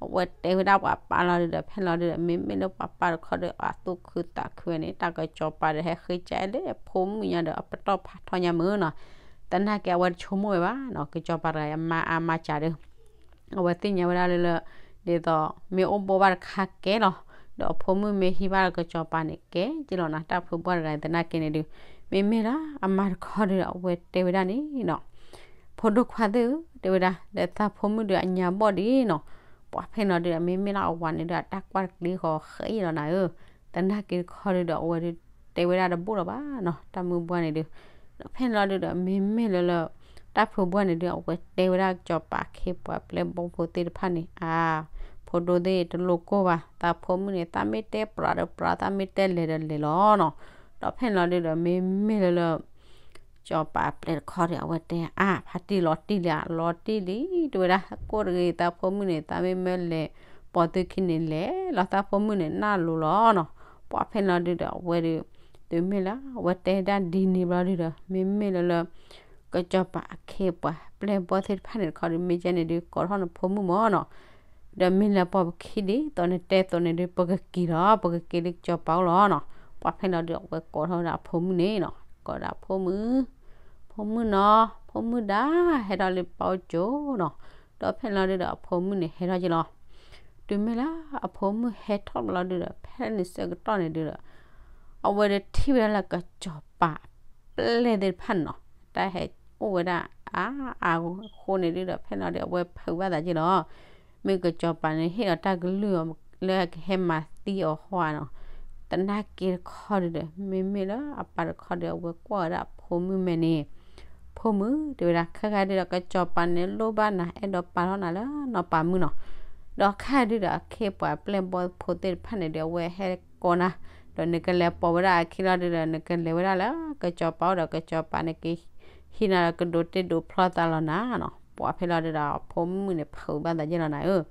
အဝဲတဲဝဲဒၣ်ပှၤပၢ်လီၤဒုးဒီး ဖဲလီၤဒုးဒီး မ့မ့ၢ်လၢပှၤပၢ်တခီဒီး အသူၣ်ခုသးခုဝဲန့ၣ် တၢ်ကစီၤပၤဒီးဟဲဃ့ကဲလၢဖိမုၣ်ညါဒီး အပတီၢ်ဖးထီညါမၢ်နီၤ, သနာ်က့အဝဲတဆိကမိၣ်ဝဲဘၣ်နီၤ, ကစီၤပၤတဂၤအမါအါမါစၢ်ဒီး အဝဲသ့ၣ်ညါဝဲဒၣ်လၢလၢ ဒ်သိးမ့ၢ်အိၣ်ဘိဘၣ်တခါကဲလီၤ, ဒီးအဖိမုၣ်မ့ၢ်ဟံးဘၣ်လၢကစီၤပၤန့ၣ် ကဲက့လီၤနၤ, တၢ်ဖုဘီၣ်တဂၤသနာ်က့န့ၣ်ဒုး မ့မ့ၢ်လၢအမါတခီဒုးဒီး အဝဲတဲဝဲဒၣ်န့ၣ်နီၤ, ဖိဒိၣ်ခွါသ့ၣ်ဧၢ, တဲဝဲဒၣ် ဒီးသးဖိမုၣ်ဒီးအညါဘီၣ်ဒံးနီၤ, ပှၤဖဲန့ၣ်လီၤဒုးဒီး မ့မ့ၢ်လၢအဝၤန့ၣ်ဒုး အတၢ်ကွၢ်တကျ့ဃီဃဲအံၤလီၤနၤဧၢ, သနာ်က့တခီဒုးဒီး အဝဲဒုးတဲဝဲဒၣ်တဘူၣ်လီၤဘၣ်နီၤ, တၢ်မုၢ်ဘှါန့ၣ်ဒုး ဒီးဖဲန့ၣ်လီၤဒုးဒီး မ့မ့ၢ်လၢလၢ တၢ်ဖုဘှါန့ၣ်ဒုး အဝဲတဲဝဲဒၣ်ကစီၤပၤခ့ပှၤပျဲၢ်ဘီၣ်ဖိသ့ၣ်တဖၣ်န့ၣ် အါ, ဖိဒိၣ်သ့ၣ်တလိၣ်ကိၢ်ဘၣ်, သးဖိမုၣ်န့ၣ် သးမ့ၢ်တဲပြးဒီးပြး သးမ့ၢ်တဲလဲၤဒီးလဲၤလီၤနီၤ, ဒီးဖဲန့ၣ်လီၤဒုးဒီး မ့မ့ၢ်လၢလၢ ကစီၤပၤပျဲၢ်တခီဒီး အဝဲတဲ အါ ဖါတံၢ်လီၤတံၢ်လံဧါ, လီၤတံၢ်လံ တဲဝဲဒၣ် ကိၢ်တဂ့ၤ သးဖိမုၣ်န့ၣ် သးမ့ၢ်မၢလဲၤပိာ်သုခံန့ၣ် လဲၤလီၤ သးဖိမုၣ်န့ၣ် နၢ်လိၤလီၤနီၤ, ပှၤဖဲန့ၣ်လီၤဒုးဒီး အဝဲဒုး တုၤမ့ၢ်လၢ အဝဲတဲဒၣ်ဒ်န့ၣ်ဘျီဒုးဒီး မ့မ့ၢ်လၢလၢ ကစီၤပၤအခ့အပှၤပျဲၢ်ဘီၣ်သ့ၣ်တဖၣ်န့ၣ်တခီဒီး မ့ၢ်ကဲန့ၣ်ဒုး ကိးထီၣ်နဖိမုၣ်မၢ်နီၤ, ဒီးမ့ၢ်လၢပှၤပခံဒ်သိးနတဲသိးန့ၣ်ဒုး ပကက့ၤလီၤ ပကက့ၤလၢကစီၤပၤအိၣ်လီၤနီၤ, ပှၤဖဲန့ၣ်လီၤဒုး အဝဲကိးထီၣ်ဝဲဒၣ်အဖိမုၣ်န့ၣ်နီၤ, ကိးဒၣ်ဖိမုၣ်, ဖိမုၣ်နီၤ ဖိမုၣ်ဒါ ဟဲထီၣ်လၢပၢ်အိၣ်ကၠိနီၤ, ဒီးဖဲန့ၣ်လီၤဒုးဒီး အဖိမုၣ်န့ၣ်ဟဲထီၣ်က့ၤလီၤ, တုၤမ့ၢ်လၢအဖိမုၣ်ဟဲထီၣ်ဘျီဒုးဒီး ဖဲန့ၣ်ဆၢကတီၢ်န့ၣ်ဒုးဒီး အဝဲဒုးထံၣ်ဝဲဒၣ်လၢကစီၤပၤပျဲၢ်သ့ၣ်တဖၣ်န့ၣ်နီၤ, တၢ်ဟဲအိၣ်ဝဲဒၣ်အါအါအဃိန့ၣ်ဒုးဒီး ဖဲန့ၣ်လီၤဒုး အဝဲဖုးဘၣ်သးက့ၤလီၤ, မ့ၢ်ကစီၤပၤန့ၣ် ဟ့ၣ်အီၤတၢ်ကလုၢ်လၢကဟဲမၤသံအီၤဟီဧါနီၤ, သနာ်က့တခီဒုးဒီး မ့မ့ၢ်လၢအပၢ်တခီဒီး အဝဲကွၢ်ဝဲဒၣ်အဖိမုၣ်မဲာ်န့ၣ်, ဖိမုၣ် တဲဝဲဒၣ် ခဲခါဒုးဒီး ကစီၤပၤန့ၣ်လိၣ်ဘၣ်နၤ အဲၣ်ဒိးပာ်ထီၣ်နၤလၢနီၢ်ပၤမုၣ်နီၤ, ဒီးခဲဒုးဒီး အခ့ပှၤပျဲၢ်ဘီၣ်ဖိသ့ၣ်တဖၣ်န့ၣ်ဒုး အဝဲဟဲကိးနၤ, ဒီးနကလဲၤပိာ်ဝဲဒၣ်အခံလီၤဒုးဒီး နကလဲၤဝဲဒၣ်လၢကစီၤပၤအိၣ်ဒီး ကစီၤပၤန့ၣ်ကဟံးနၤဒီး ကဒိးတ့ဒိးဖျီသးလီၤနၤနီၤ, ပှၤဖဲလီၤဒုးဒီး အဖိမုၣ်န့ၣ်ဖုးဘၣ်သးက့ၤလီၤနၤဧၢ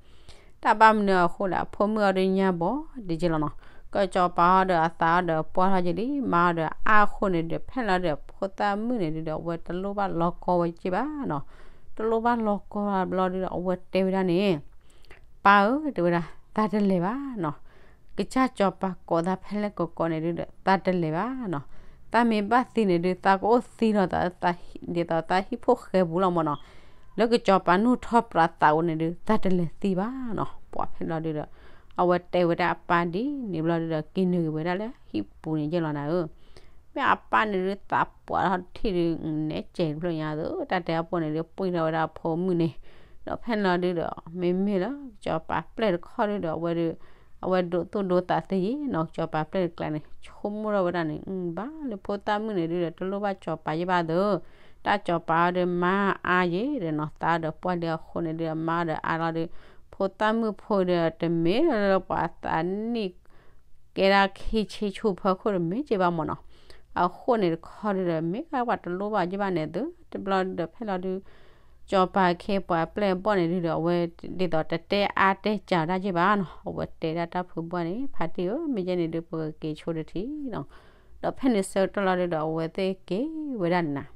တၢ်ဘၣ်မနုၤအဃိလဲၣ် အဖိမုၣ်အီၤဒုးညါဘီၣ်ဒံးက့လီၤနီၤ, ကစီၤပၤအီၤဒီးအသးအီၤဒီးပှၢ်ထီၣ်က့ၤလံ မါအီၤဒီးအါအဃိန့ၣ်ဒုး ဖဲလီၤဒုး ဖိသၣ်မုၣ်န့ၣ်ဒုးဒီး အဝဲတလိၣ်ဘၣ်လီၤကီဝဲက့ဘၣ်နီၤ, တလိၣ်ဘၣ်လီၤကီဘျီဒုးဒီး အဝဲတဲဝဲဒၣ်န့ၣ် ပၢ်ဧၢ တဲဝဲဒၣ် သးတလဲၤဘၣ်နီၤ, ကစၢ်စီၤပၤကိးသးဖဲလဲၣ်ကိးကိးန့ၣ်ဒုးဒီး သးတလဲၤဘၣ်နီၤ, သးမ့ၢ်ဘၣ်သံန့ၣ်ဒုး သးကအိၣ်သံလီၤသး ဒ်သိးသးဟံၣ်ဖိဃဲပူၤလီၤမၢ်နီၤ, လၢကစီၤပၤနုာ်ထီၣ်ပြးသးအိၣ်န့ၣ်ဒုး သးတလဲၤသံဘၣ်နီၤ, ပှၤဖဲလီၤဒုးဒီး အဝဲတဲဝဲဒၣ်အပၢ်ဒ်န့ၣ်ဘျီဒုးဒီး က့ၤနုာ်က့ၤဝဲဒၣ်လၢဟံၣ်ပူၤန့ၣ်က့လီၤနၤဧၢ မ့ၢ်အပၢ်န့ၣ်ဒုးသးပှၢ်ထီၣ်တထံၣ်ဒုး နဲကဲးတဖျၢၣ်ညါသၢ တၢ်တဲအပူၤန့ၣ်ဒုး ပှံၢ်ထီၣ်ဝဲဒၣ်အဖိမုၣ်န့ၣ်, ဒီးဖဲန့ၣ်လီၤဒုးဒီး မ့မ့ၢ်လၢ ကစီၤပၤပျဲၢ်တခီဒုးဒီး အဝဲဒုး အဝဲဒိးသူၣ်ဒိသးသ့ယံၤနီၤ ကစီၤပၤပျဲၢ်တကျါန့ၣ် ဆိကမိၣ်ထီၣ်ဝဲဒၣ်န့ၣ် ဘၣ်လၢဖိသၣ်မုၣ်န့ၣ်ဒုးဒီး တလိၣ်ဘၣ်ကစီၤပၤယံၤဘၣ်သၢ, တၢ်ကစီၤပၤအီၤဒီးမါအါယံၤဒီးနီၤ သးဒီးပှၢ်လံအဃိန့ၣ်ဒုး အမါဒီးအါလီၤဒီး ဖိသၣ်မုၣ်ဖိဒီးတမ့ၢ်လၢပှၤသးနံၣ် ကဲဒၣ်ခံဆံဆူဖီခိၣ်တမ့ၢ်က့ၤဘၣ်မၢ်နီၤ, အဃိန့ၣ်တခီဒုးဒီး မ့ၢ်ကပှၤတလိၣ်ဘၣ်ယံၤဘၣ်န့ၣ်သၢ တဘျီဒုးဒီးဖဲလီၤဒုး ကစီၤပၤခ့ပှၤပျဲၢ်ဘီၣ်န့ၣ်ဒုးဒီး အဝဲ ဒ်သိးတတဲအါတဲစှၤဒၣ်ယံၤဘၣ်နီၤ အဝဲတဲဒၣ်တၢ်ဖုဘီၣ်န့ၣ် ဖါတံၢ်ဧၢ မ့ၢ်ယဲန့ၣ်ဒုး ပကက့ၤဆိတထံၣ်နီၤ, ဒီးဖဲန့ၣ်ဆၢကတီၢ်လီၤဒုးဒီး အဝဲသ့ၣ်က့ၤဝဲဒၣ်န့ၣ်နၤ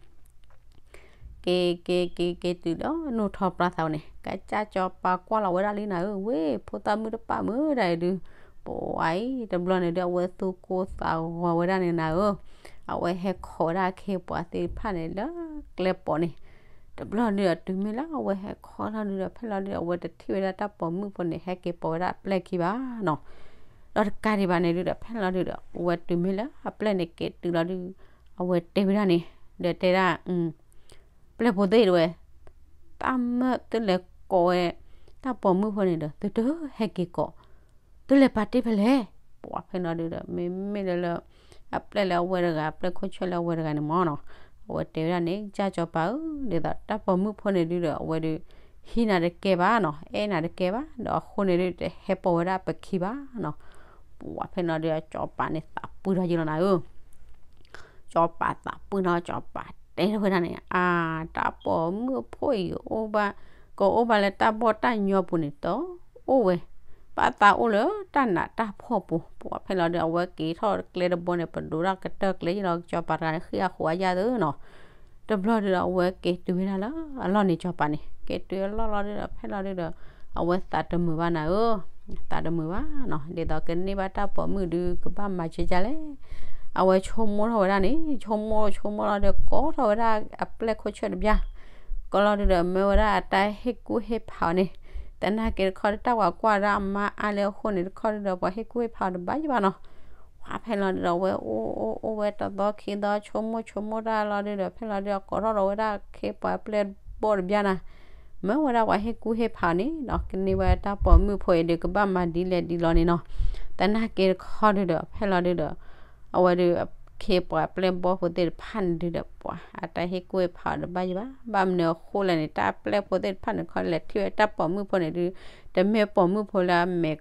က့ၤက့ၤက့ၤက့ၤတုၤဒီး နိၣ်ထီၣ်ပြါသးဝဲန့ၣ် ကစၢ်ကစီၤပၤကွၢ်လီၤဝဲဒၣ်လံနၤဧၢ ဝ့ၢ် ဖိသၣ်မုၣ်တပာ်မုာ်ဒၣ်အံၤဒုး, ပဝဲအံၤ တဘျီန့ၣ်ဒုး အဝဲသူၣ်ကိၢ်သးဂီၤဝဲဒၣ်န့ၣ်နၤဧၢ, အဝဲဟဲခိးဝဲဒၣ်ခ့ပှၤသ့ၣ်တဖၣ်န့ၣ်လၢကျဲပိာ်န့ၣ်, တဘျီဒုးဒီးတုၤမ့ၢ်လၢအဝဲဟဲခိးထီၣ်ဒုးဒီး ဖဲလီၤဒုးဒီး အဝဲတထံၣ်ဝဲဒၣ်တၢ်ပိာ်မုၣ်ဖိန့ၣ် ဟဲက့ၤပိာ်ဝဲဒၣ်အပျဲၢ်ခံဘၣ်နီၤ, ဒီးတကးဒံးဘၣ်န့ၣ်ဒုးဒီး ဖဲလီၤဒုးဒီး အဝဲတုၤမ့ၢ်လၢအပျဲၢ်န့ၣ်က့ၤတုၤလီၤဒုး အဝဲတဲဝဲဒၣ်န့ၣ် ဒီးတဲဒၣ် ပျဲၢ်ဖိသ့ၣ်တဝဲ, တၢ်မၢသုလဲၤကိးဝဲ တၢ်ပိာ်မုၣ်ဖိန့ၣ်ဒီး သုတဟဲက့ၤကိး, သုလဲၤပာ်တ့ၢ်ဖဲလဲၣ်, ပှၤဖဲန့ၣ်ဒုးဒီး မ့မ့ၢ်လၢလၢ အပျဲၢ်လၢအဝဲတဂၤ အပျဲၢ်ခိၣ်ဆၢၣ်လၢအဝဲတဂၤန့ၣ်မၢ်နီၤ, အဝဲတဲဝဲဒၣ်န့ၣ် ကစၢ်ကစီၤပၤဧၢ, ဒ်သိးတၢ်ပိာ်မုၣ်ဖိန့ၣ်ဒုးဒီး အဝဲဒုး ဟံးနၤတကဲဘၣ်နီၤ, အဲၣ်နၤတကဲဘၣ်, ဒီးအဃိန့ၣ်ဒုး တဟဲပိာ်ဝဲဒၣ်ပခံဘၣ်နီၤ, ပှၤဖဲန့ၣ်ဒုး ကစီၤပၤန့ၣ်သးပှံၢ်ထီၣ်ယံၤလီၤနၤဧၢ ကစီၤပၤသးပှံၢ်နီၤ ကစီၤပၤတဲထီၣ်ဝဲဒၣ်န့ၣ် အါ တၢ်ပိာ်မုၣ်ဖိအံၤ အိၣ်ဘၣ် ကအိၣ်ဘၣ်လၢတၢ်ဘီၣ်တၢ်ညီပူၤန့ၣ် တအိၣ်ဝဲ, ဘၣ်သးအိၣ်လၢတၢ်နးတၢ်ဖှီၣ်ပူၤ, ပှၤဖဲလီၤဒုး အဝဲက့ၤထီၣ်ကျဲတဘိန့ၣ် ပဒိးတၢ်ကတၢၢ်ကျဲယံၤလီၤ ကစီၤပၤတဂၤန့ၣ် ဃံအဃိအယၢ်သၢနီၤ, တဘျီဒုးဒီး အဝဲက့ၤတုၤဝဲဒၣ်လၢအလီၢ်န့ၣ် ကစီၤပၤန့ၣ် က့ၤတုၤအလီၢ်လီၤဒုးဒီး ဖဲလီၤဒုးဒီး အဝဲသးတမုာ်ဘၣ်နၤဧၢ သးတမုာ်ဘၣ်နီၤ, ဒ်သိးကန့ၢ်ဘၣ်တၢ်ပိာ်မုၣ်ဒုး ကဘၣ်မၤကဲကဲလဲၣ်, အဝဲဆိကမိၣ်ထီၣ်ဝဲဒၣ်န့ၣ် ဆိကမိၣ်ဆိကမိၣ်လီၤဒီး ကိးထီၣ်ဝဲဒၣ်အပျဲၢ်ခိၣ်ဆၢၣ်တဘျီ, ကိးလီၤဒုးဒီး မၢဝဲဒၣ်အတၢ်ဟ့ၣ်ကူၣ်ဟ့ၣ်ဖးအီၤန့ၣ်, သနာ်က့တခီဒုး တၢ်ပှၤကွၢ်ဒၣ်အမါအါလၢအဃိန့ၣ် တခီဒုးဒီး ပှၤဟ့ၣ်ကူၣ်ဟ့ၣ်ဖးအီၤတဘၣ်ယံၤဘၣ်နီၤ, ပှၤဖဲလီၤဒုးဒီး အဝဲအိၣ်အိၣ်အိၣ်ဝဲတသီခံသီ ဆိကမိၣ်ဆိကမိၣ်တၢ်လီၤဒုးဒီး ဖဲလီၤဒုးဒီး ကိးထီၣ်ဒီးဝဲဒၣ်ခ့ပှၤပျဲၢ်ဘီၣ်တဘျီနၤ မၢဝဲဒၣ်ပှၤဟ့ၣ်ကူၣ်ဟ့ၣ်ဖးအီၤန့ၣ်နီၤ ကန့ၢ်ဝဲတၢ်ပိာ်မုၣ်ဖိအံၤဒီး ကဘၣ်မၤဒ်လဲၣ်ဒ်လဲၣ်န့ၣ်နီၤ, သနာ်က့တခီဒုးဒီး ဖဲလီၤဒုးဒီး အဝဲဒုး ခ့ပှၤပျဲၢ်ဘီၣ်ဖိသ့ၣ်တဖၣ်န့ၣ်ဒုးဒီး ပှၤအတၢ်ဟ့ၣ်ကူၣ်ဟ့ၣ်ဖးအီၤတဘၣ်ယံၤဘၣ်, ဘၣ်မနုၤအဃိလဲၣ်န့ၣ် တၢ်ပျဲၢ်ဖိသ့ၣ်တဖၣ်န့ၣ် ခီလဲၣ်ထံၣ်ဝဲတၢ်ပိာ်မုၣ်ဖိန့ၣ်ဒုး တမ့ၢ်ပိာ်မုၣ်ဖိလၢအမဲာ်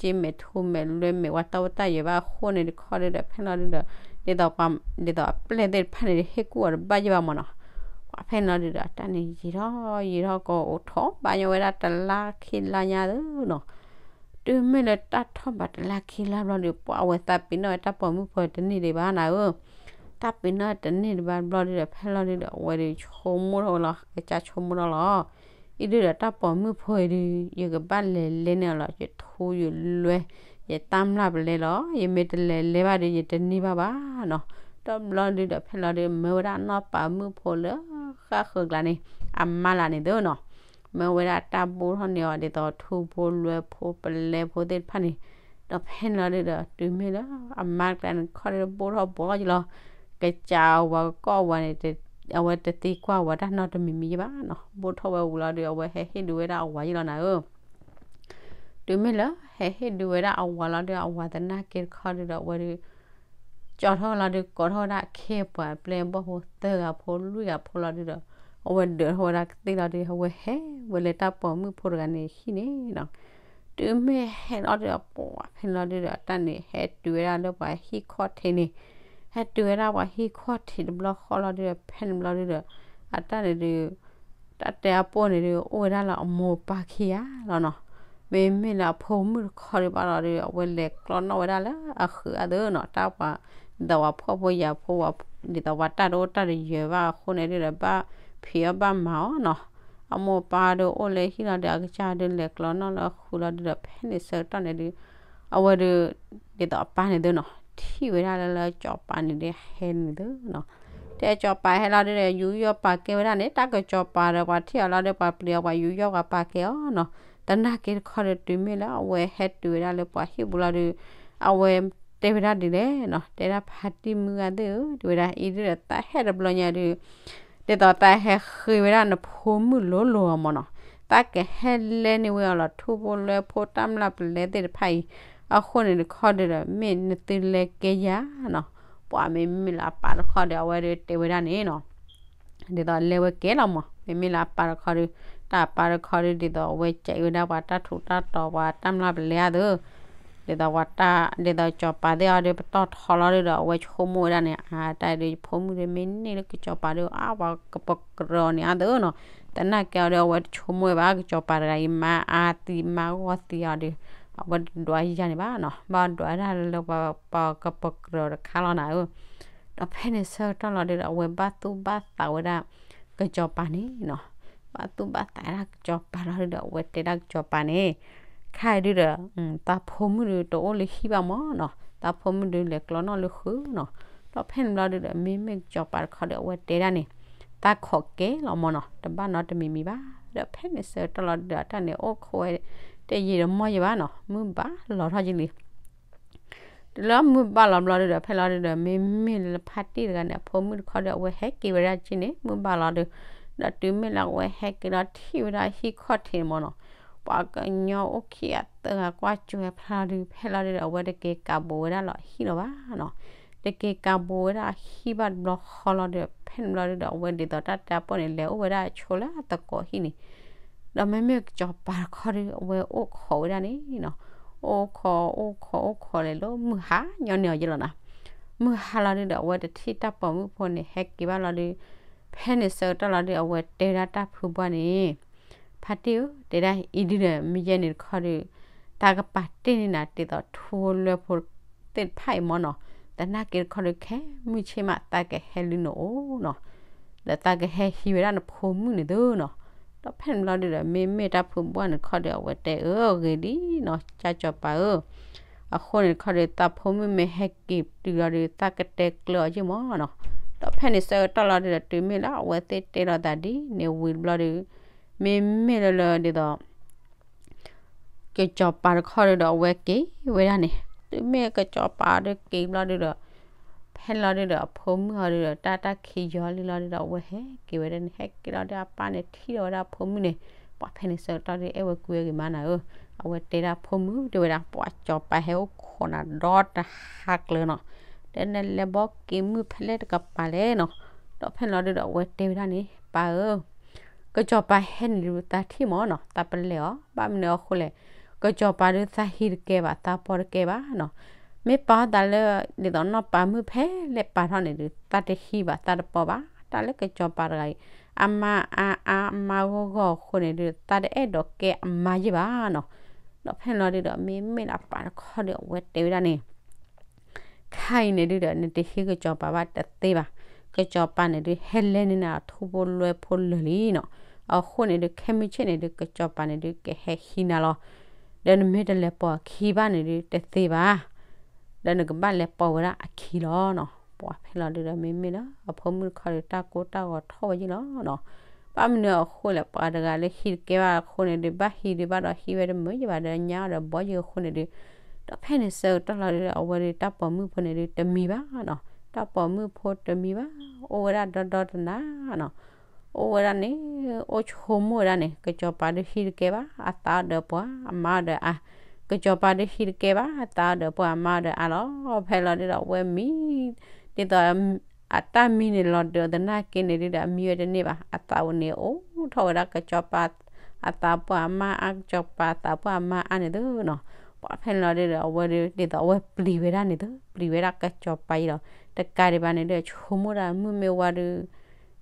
ကျိၣ်မဲာ်စ့မဲာ်ထူမဲာ်လွဲမဲာ်ဝဲတၢ်အိၣ်တၢ်ယၢၤဘၣ်အဃိန့ၣ် တခီဒုးဒီး ဖဲလီၤဒုးဒီး ဒ်သိးပှၤ ဒ်သိးအပျဲၢ်သ့ၣ်တဖၣ်န့ၣ် ဟ့ၣ်ကူၣ်အီၤတဘၣ်ယံၤဘၣ်မၢ်နီၤ, ပှၤဖဲလီၤဒုးဒီး အတၢ်န့ၣ်ယံာ်ထီၣ်ယံာ်ထီၣ်ကအိးထီၣ်ဘၣ်ညီဝဲဒၣ်တလါခံလါညါသၢနီၤ တုၤမ့ၢ်လၢတၢ်ထီၣ်ဘးတလါခံလါဘျီဒုး ပှၤအဝဲသးပ့ၤနီၣ်ဝဲတၢ်ပိာ်မုၣ်ဖိတန့ၢ်ဒံးဘၣ်နၤဧၢ, တၢ်ပ့ၤနီၣ်တန့ၢ်ဒံးဘၣ်ဘျီဒုးဒီး ဖဲလီၤဒုးဒီး အဝဲဒုးဆိကမိၣ်ထီၣ်ဝဲလီၤ ကစၢ်ဆိကမိၣ်ထီၣ်လီၤ, အံၤဒုးဒီးတၢ်ပိာ်မုၣ်ဖိအံၤဒုး ယကဘၣ်လဲၤလဲန့ၢ်အီၤလီၤ ယထူယလွဲ ယတၢ်မျၢ်ပလဲလီၤ ယမ့ၢ်တလဲၤလဲဘၣ်ဒီး ယတန့ၢ်ဘၣ်ဘၣ်နီၤ, တဘျီဒုးဒီး ဖဲလီၤဒုး မၢဝဲဒၣ်အနီၢ်ပၤမုၣ်ဖိလၢဃၣ်ဃၢၤကျါန့ၣ် အမါလၢ်န့ၣ်သၢနီၤ မၢဝဲဒၣ်တၢ်ဘိၣ်ထီၣ်န့ၢ်အီၤ ဒ်သိးထူဖိလွဲဖိပလဲဖိသ့ၣ်တဖၣ်န့ၣ်, ဒီးဖဲန့ၣ်လီၤဒုးဒီး တုၤမ့ၢ်လၢအမါကျါန့ၣ် ခီဒုးဘိၣ်ထီၣ်ဘိၣ်ထီၣ်ယံၤလီၤ, ကစၢ်အဝၤကီၢ်အဝၤန့ၣ် အဝဲတသံကွၢ်ဝၤတၢ်နီတမံၤမံၤယံၤဘၣ်နီၤ, ဘိၣ်ထီၣ်ဝဲဝံၤလီၤဒုး အဝဲဟဲဟ့ၣ်ဒုးဝဲဒၣ်အဝၤယံၤလီၤနၤဧၢ တုၤမ့ၢ်လၢဟဲဟ့ၣ်ဒုးဝဲဒၣ်အဝၤလီၤဒုး အဝၤသနာ်က့တခီဒုးဒီး အဝဲဒုး ကၠီထီၣ်လီၤဒုး ကိးထီၣ်ဝဲဒၣ်ခ့ပှၤပျဲၢ်ဘီၣ်ဖိသၢဂၤဖိလွံၢ်ဂၤဖိလီၤဒုးဒီး အဝဲဒၢးထီၣ်ဝဲဒၣ်ကသ့ၣ်လီၤဒုး အဝဲဟဲဝဲလၢတၢ်ပိာ်မုၣ်ဖိတဂၤန့ၣ်ဟံၣ်န့ၣ်နီၤ, တုၤမ့ၢ်ဟဲလီၤဒုးဒီး ပှၤဖဲန့ၣ်လီၤဒုးဒီး အတၢ်န့ၣ်ဟဲတုၤဝဲဒၣ်လၢပှၤဟံၣ်ခီၣ်ထံးန့ၣ်, ဟဲတုၤဝဲဒၣ်ပှၤဟံၣ်ခီၣ်ထံးတဘျီဃီလီၤဒုးဒီး ဖဲန့ၣ်ဘျီဒုးဒီး အတၢ်န့ၣ်ဒုး တၢ်တဲအပိၢ်န့ၣ်ဒုး အိၣ်ဝဲဒၣ်လၢအမိၢ်ပၢ်ခံဂၤလီၤနီၤ, မ့မ့ၢ်လၢအဖိမုၣ်တခီဒုးဘၣ်လီၤဒုး အဝဲလဲၤကျီနီၣ်ဝဲဒၣ်လၢအဃုာ်အသၢနီၤ, တၢ်ပှၤ ဒ်သိးပှၤဖှီၣ်ဖိယာ်ဖိ ဒ်သိးပှၤတၢ်တအိၣ်တၢ်တယၢၤဘၣ်အဃိန့ၣ်ဒုးဒီး ဘၣ်ဖံးအီၣ်ဘၣ်မၤအီၤနီၤ, အမိၢ်ပၢ်ဒုးအိၣ်လၢဟံၣ်လီၤဒုး အကစၢ်ဒုးလဲၤကျီနီၣ်လၢအဃုာ်လီၤဒုးဒီး ဖဲန့ၣ်ဆၢကတီၢ်န့ၣ်ဒုး အဝဲဒုး ဒ်သိးအပၢ်န့ၣ်သ့နီၤ, ထံၣ်ဝဲဒၣ်လၢလၢကၠီၤပၤန့ၣ်ဒုးဟဲန့ၣ်သ့နီၤ, တဲကၠီၤပၤဟဲလီၤဒုးဒီး ယူးယီၣ်ပာ်ကဲဝဲဒၣ်န့ၣ် တၢ်ကၠီၤပၤဒီးပှၤထံၣ်အီၤလီၤဒီး ပှၤပျံၤအီၤ ပှၤယူးယီၣ်ပှၤပာ်ကဲအီၤနီၤ, သနာ်က့တခီဒီးတုၤမ့ၢ်လၢအဝဲဟဲတုၤဝဲဒၣ်လၢပှၤဟံၣ်ပူၤလီၤဒုး အဝဲ တဲဝဲဒၣ်ဒ်လဲၣ်နီၤ, တဲဒၣ်ဖါတံၢ်မုၢ်ဂၤသ့ၣ်ဧၢ, တဲဝဲဒၣ်အံၤဒုဒီး သးဟဲတဘျီညါဒုး ဒ်သိးသးဟဲဃ့ဝဲဒၣ်နဖိမုၣ်လိၤလိၤအီၤမၢ်နီၤ, သးကဟဲလဲန့ၢ်ဝဲအီၤလီၤ ထူဖိလွဲဖိတၢ်မျၢ်ပလဲသ့ၣ်တဖၣ်အံၤ, အဃိန့ၣ်တခီဒီး မ့ၢ်နသုလဲကဲယၤနီၤ, ပှၤမ့မ့ၢ်လၢအပၢ်တခီဒီး အဝဲဒုးတဲဝဲဒၣ်န့ၣ်နီၤ ဒ်သိးလဲဝဲကဲလီၤမၢ်, မ့မ့ၢ်လၢအပၢ်တခီဒီး တၢ်အပၢ်တခီဒီး ဒ်သိးအဝဲကဲဝဲဒၣ်ပှၤတၢ်ထူးတၢ်တီၤ ပှၤတၢ်မျၢ်ပလဲအသိး, ဒ်သိးပှၤတၢ် ဒ်သိးကစီၤပၤသ့ၣ်အီၤဒီး ပတီၢ်ထီလီၤဒုဒီး အဝဲဆိကမိၣ်ဝဲဒၣ်န့ၣ် အတၢ်ဒုးယဖိမုၣ်ဒီး မ့ၢ်န့ၢ်လၢကစီၤပၤဒီး အါ ပှၤကပကြၢၤအီၤန့ၣ်အသိးနီၤ, သနာ်က့အီၤဒီး အဝဲတဆိကမိၣ်ဝဲဘၣ် ကစီၤပၤတဂၤအံၤ မါအါသံမါဂီၢ်သံအီၤဒီး အဝဲတဒွးယၤန့ၣ်ဘၣ်နီၤ, ဘၣ်ဒွးဒၣ်လၢပှၤ ပှၤကပကြၢၤတခါလီၤနၤဧၢ ဒီးဖဲန့ၣ်ဆၢကတီၢ်လီၤဒုဒီး အဝဲဘၣ်သူၣ်ဘၣ်သးဝဲဒၣ် ကစီၤပၤန့ၣ်နီၤ, ဘၣ်သူၣ်ဘၣ်သးဝဲဒၣ်ကစီၤပၤလီၤဒုဒီး အဝဲတဲဒၣ်ကစီၤပၤန့ၣ်, ခဲအံၤဒုဒီး သးဖိမုၣ်ဒုတအိၣ်လၢဟံၣ်ဘၣ်မၢ်နီၤ, သးဖိမုၣ်ဒုလဲၤကျီနီၣ်လၢဃုာ်နီၤ, ဒီးဖဲန့ၣ်ဘျီဒုဒီး မ့မ့ၢ်ကစီၤပၤတခီဒီး အဝဲတဲဒၣ်န့ၣ်, သးခိးကဲလီၤမၢ်နီၤ, တဘၣ်နီတမံၤမံၤဘၣ်, ဒီးဖဲန့ၣ်ဆၢကတီၢ်လီၤဒုဒီး အတၢ်န့ၣ်အိၣ်ခိးဝဲ တယံာ်တမီၢ်ယံၤဘၣ်နီၤ, မုၢ်ဘၣ်လီၤထီၣ်ယံၤလံ တုၤလၢမုၢ်ဘၣ်လီၤဘျီဒုဒီး ဖဲလီၤဒုဒီး မ့မ့ၢ်လၢဖါတံၢ်တဂၤန့ၣ် အဖိမုၣ်တခီဒီး အဝဲဟဲက့ၤဝဲဒၣ်က့န့ၣ် မုၢ်ဘၣ်လီၤဒု, ဒီးတုၤမ့ၢ်လၢအဝဲဟဲက့ၤဒီးထံၣ်ဝဲဒၣ်ဟံၣ်ခီၣ်ထံးန့ၣ်မၢ်နီၤ, ပှၤကညီအိၣ်ခံဂၤသၢဂၤကွၢ်ကၠိဝဲဖဲလီၤဒု, ဖဲလီၤဒုဒီး အဝဲတက့ၤကးဘူးဝဲဒၣ်လီၤဟံၣ်လီၤဘၣ်နီၤ, တက့ၤကးဘူးဝဲဒၣ်ဟံၣ်ဘၣ်တဘျီဃီလီၤဒုဒီး ဖဲန့ၣ်ဘျီဒုဒီး အဝဲဒ်သိးတၢ်တဲအပီၢ်န့ၣ် လဲၤအိၣ်ဝဲဒၣ်ဆိလၢသကိးဟံၣ်န့ၣ် ဒီးမ့မ့ၢ်ကစီၤပၤတခီဒီး အဝဲအိၣ်ခိးဝဲဒၣ်န့ၣ်နီၤ, အိၣ်ခိး အိၣ်ခိး အိၣ်ခိးလဲၤလၢမုၢ်ဟါညီန့ၢ်အီၤယဲလီၤနီၤ, မုၢ်ဟါလီၤဒုဒီး အဝဲတထံၣ်တၢ်ပိာ်မုၣ်ဖိန့ၣ် ဟဲက့ၤဘၣ်လီၤဒု, ဖဲန့ၣ်ဆၢကတီၢ်လီၤဒု အဝဲတဲဝဲဒၣ်တၢ်ဖုဘၣ်န့ၣ်, ဖါတံၢ်ဧၢ, တဲဒၣ်အံၤဒုဒီး မ့ၢ်ယဲန့ၣ်တခီဒီး တၢ်ကပာ်တ့ၢ်န့ၢ်နၤဒ်သိးထူဖိလွဲဖိသ့ၣ်တဖၣ်အံၤမၢ်နီၤ, သနာ်က့တခီဒီး ခဲမုၢ်ဆ့ၣ်မး သးကဟဲလၢနအိၣ်နီၤ ဒီးသးကဟဲဟံးဝဲဒၣ်နဖိမုၣ်န့ၣ်သုနီၤ, ဒီးဖဲန့ၣ်ဘျီဒုဒီး မ့မ့ၢ်တၢ်ဖုဘၣ်န့ၣ်တခီဒီး အဝဲတဲအၢဂ့ၤလံနီၤ ကၢ်ကစီၤပၤဧၢ, အဃိန့ၣ်တခီဒီး သးဖိမုၣ်မ့ၢ်ဟဲက့ၤတုၤလီၤဒု သးကတဲကျၢၤအီၤယ့ၢ်မၢ်နီၤ, ဒီးဖဲန့ၣ်ဆၢကတီၢ်လီၤဒုဒီး တုၤမ့ၢ်လၢအဝဲသ့ၣ်တဲလီၤသးဒ်န့ၣ်ဝံၤတဘျီဒု မ့မ့ၢ်လၢလၢဒ်သိး ကစီၤပၤတခီဒီး အဝဲက့ၤဝဲဒၣ်န့ၣ်, တုၤမ့ၢ်ကစီၤပၤဒီးက့ၤဘျီဒုဒီး ဖဲလီၤဒုဒီး အဖိမုၣ်အီၤဒုဒီး တၢ်တၢ်ခံးယီၤလံလီၤဒုဒီး အဝဲဟဲက့ၤဝဲဒၣ်န့ၣ် ဟဲက့ၤလီၤဒု အပၢ်န့ၣ်ထံၣ်လီၤဝဲဒၣ်အဖိမုၣ်န့ၣ်, ပှၤဖဲန့ၣ်ဆၢကတီၢ်ဒု အဲၣ်ဝဲကွံာ်ဝဲဂ့ၤမးနၤဧၢ, အဝဲတဲဒၣ်ဖိမုၣ်တဲဝဲဒၣ် ပှၤကစီၤပၤဟဲအိၣ်ခိးနၤဒီတဟါကျၢၤနီၤ, တဲနလဲၤဘီက့ၤမုၢ်ဖဲလဲၣ်တကပၤလဲၣ်နီၤ, ဒီးဖဲန့ၣ်လီၤဒုဒီး အဝဲတဲဝဲဒၣ်န့ၣ် ပၢ်ဧၢ ကစီၤပၤဟဲန့ၣ်ဒုး သးထံၣ်မၢ်နီၤ, သးပလဲၤအီၤ, ဘၣ်မနုၤအဃိလဲၣ်, ကစီၤပၤဒုး သးဟံးတကဲဘၣ်, သးပီတကဲဘၣ်နီၤ, မ့ၢ်ပာ်အီၤသးလၢ ဒ်သိးနီၢ်ပၤမုၣ်ဖဲလဲၣ်ပာ်ထီၣ်န့ၣ်ဒုး သးတဟံးဘၣ်, သးတပီဘၣ်, တၢ်လၢကစီၤပၤတဂၤအံၤ အမါအါအါ အမါဂီၢ်ဂီၢ်အဃိန့ၣ်ဒုး သးတအဲၣ်ဒိးကဲအမါယ့ၢ်ဘၣ်နီၤ, ဒီးဖဲန့ၣ်လီၤဒုဒီး မ့မ့ၢ်လၢအပၢ်တခီဒီး အဝဲတဲဝဲဒၣ်န့ၣ် ခါအံၤန့ၣ်ဒုဒီး နတဟံးကစီၤပၤဘၣ်တသ့ဘၣ်. ကစီၤပၤန့ၣ်ဒု ဟဲလဲန့ၢ်နၤထူဖိလွဲဖိလၢာ်လံနီၤ. အဃိန့ၣ်ဒု ခဲမုၢ်ဆ့ၣ်န့ၣ်ဒု ကစီၤပၤန့ၣ်ဒု ကဟဲဟံးနၤလီၤ. ဒီးနမ့ၢ်တလဲၤပိာ်အခံဘၣ်န့ၣ်ဒု တသ့ဘၣ်. ဒီးနကဘၣ်လဲၤပိာ်ဝဲဒၣ်အခံလီၤနီၤ. ပှၤဖဲလီၤဒုဒီး မ့မ့ၢ်လၢအဖိမုၣ်တခီဒီး တၢ်ကိၢ်တၢ်ဂီၤထီၣ်ဝဲယ့ၢ်လီၤနီၤ. ဘၣ်မနုၤအဃိလဲၣ် ပှၤတဂၤလၢဟံးတကဲဘၣ်အဃိန့ၣ်ဒု ဘၣ်ဟံးဒု ဘၣ်ဒီးဟံးဝဲတမုာ်ယဘၣ်ဒီး ညါအီၤဒီးဘီယ့ၢ်အဃိန့ၣ်ဒု ဒီးဖဲန့ၣ်ဆၢကတီၢ်လီၤဒုဒီး အဝဲဒု တၢ်ပိာ်မုၣ်ဖိန့ၣ်ဒု တမံဘၣ်နီၤ. တၢ်ပိာ်မုၣ်ဖိတမံဘၣ်. အိၣ်ဝဲဒၣ်ဒီဒီတနၤနီၤ. အိၣ်ဝဲဒၣ်န့ၣ် အိၣ်ဆိကမိၣ်ဝဲဒၣ်န့ၣ် ကစီၤပၤဒုဟံးတကဲဘၣ် အသးအီၤဒီးပှၤ အမါအီၤဒီးအါ. ကစီၤပၤဒုဟံးတကဲဘၣ် အသးအီၤဒီးပှၤ အမါအီၤဒီးအါလီၤ. ဖဲလီၤဒုဒီး အဝဲမံ ဒ်သိး အတၢ်မံန့ၣ်လီၤဒုးသနာ်က့န့ၣ်ဒုဒီး အမံဝဲတန့ၢ်ဘၣ်. အသးအိၣ်န့ၣ်အိၣ်ထီၣ်ဝဲဒၣ်ကစီၤပၤ အသးပှၢ်အမါအါ ကစီၤပၤအသးပှၢ်အမါအါန့ၣ်သုနီၤ. ပှၤဖဲန့ၣ်လီၤဒုဒီး အဝဲဒု ဒ်သိးအဝဲပျံၤဝဲဒၣ်န့ၣ်သု ပျံၤဝဲဒၣ်ကစီၤပၤအံၤလီၤ. တကးဒံးဘၣ်န့ၣ်ဒု ဆိကမိၣ်ဒၣ်မုၢ်မ့ၢ်ဝါဒု ဒ်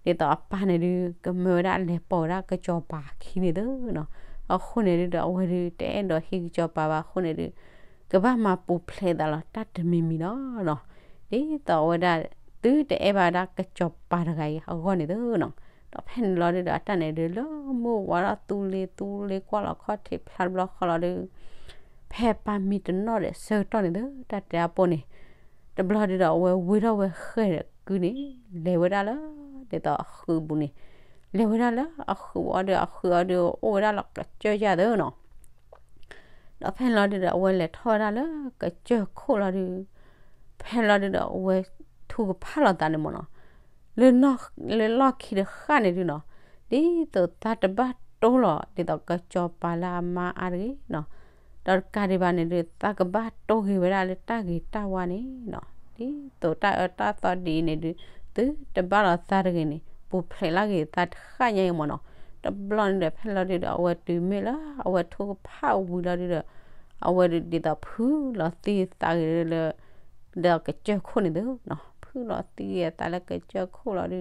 သိးအပၢ်န့ၣ်ဒု ကမၢဝဲဒၣ်လဲၤပိာ်ဝဲဒၣ်ကစီၤပၤအခံန့ၣ်သုနီၤ. အဃိန့ၣ်ဒုဒီး အဝဲဒု တအဲၣ်ဒိးဟံးကစီၤပၤဘၣ်အဃိန့ၣ်ဒု ကဘၣ်မၤပူၤဖျဲးသးလီၤ တၢ်တမံၤမံၤလီၤနီၤ. ဒ်သိးအဝဲဒၣ် သုတအဲၣ်ဘၣ်ဒၣ်ကစီၤပၤတဂၤအံၤအဂီၢ်န့ၣ်သုနီၤ. ဒီးဖဲန့ၣ်လီၤဒုဒီး အတၢ်န့ၣ်ဒု လၢမုၢ်ဝါထီၣ်သူလ့ၤသူလ့ၤကွၢ်လီၤခီၣ်ထံးဖျါတဘျီဃီလီၤဒု ဖဲပၢ်မံတနီၣ်ဒီးဆၢကတီၢ်န့ၣ်သု တၢ်တဲအပူၤန့ၣ် တဘျီဒုဒီး အဝဲဝံထီၣ်ဝဲဃဲၢ်ဒီးကုန့ၣ် လဲၤဝဲဒၣ်လၢ ဒ်သိးအဃုာ်ပူၤန့ၣ် လဲၤဝဲဒၣ်လၢအဃုာ်အီၤဒီး အဃုာ်အီၤဒီး အိၣ်ဝဲဒၣ်လီၤကစၢၢ်ယၢ်သုနီၤ. ဒီးဖဲန့ၣ်လီၤဒုဒီး အဝဲလဲၤထီၣ်ဝဲဒၣ်လၢကစၢၢ်ခိၣ်လီၤဒု ဖဲန့ၣ်ဘျီဒုဒီး အဝဲထူကဖၣ်လီၤသးန့ၣ်မ့ၢ်နီၤ, လၢလီၢ်ခံတဃၣ်န့ၣ်ဒုနီၤ, ဒ်သိးသးတဘၣ်တိၢ်လီၤ ဒ်သိးကစီၤပၤလၢအမါအါတဂ့ၤနီၤ, ဒီးတကးဒံးဘၣ်န့ၣ်ဒု သးကဘၣ်တိၢ်က့ၤဝဲဒၣ်လၢတၢ်ဂ့ၤတၢ်ဝါန့ၣ်နီၤ, ဒ်သိးတၢ်အၢတၢ်သီဒ်အံၤန့ၣ်ဒု သုတဘၣ်လီၤသးတဂ့ၤန့ၣ် ပူၤဖျဲးလၢက့ၤသးတဃၣ်ညါအံၤမ့ၢ်နီၤ. တဘျီန့ၣ်ဒီး ဖဲန့ၣ်ဘျီဒုဒီး အဝဲတုၤမ့ၢ်လၢအဝဲထူကဖၣ်ဝံၤလီၤဒုဒီး အဝဲဒုးဒ်သိးဖုလီၤသံသးဂ့ၤလၢ ဒီးကစၢၢ်ခိၣ်န့ၣ်သုနီၤ, ဖုလီၤသံဂ့ၤအသးလၢကစၢၢ်ခိၣ်လီၤဒု,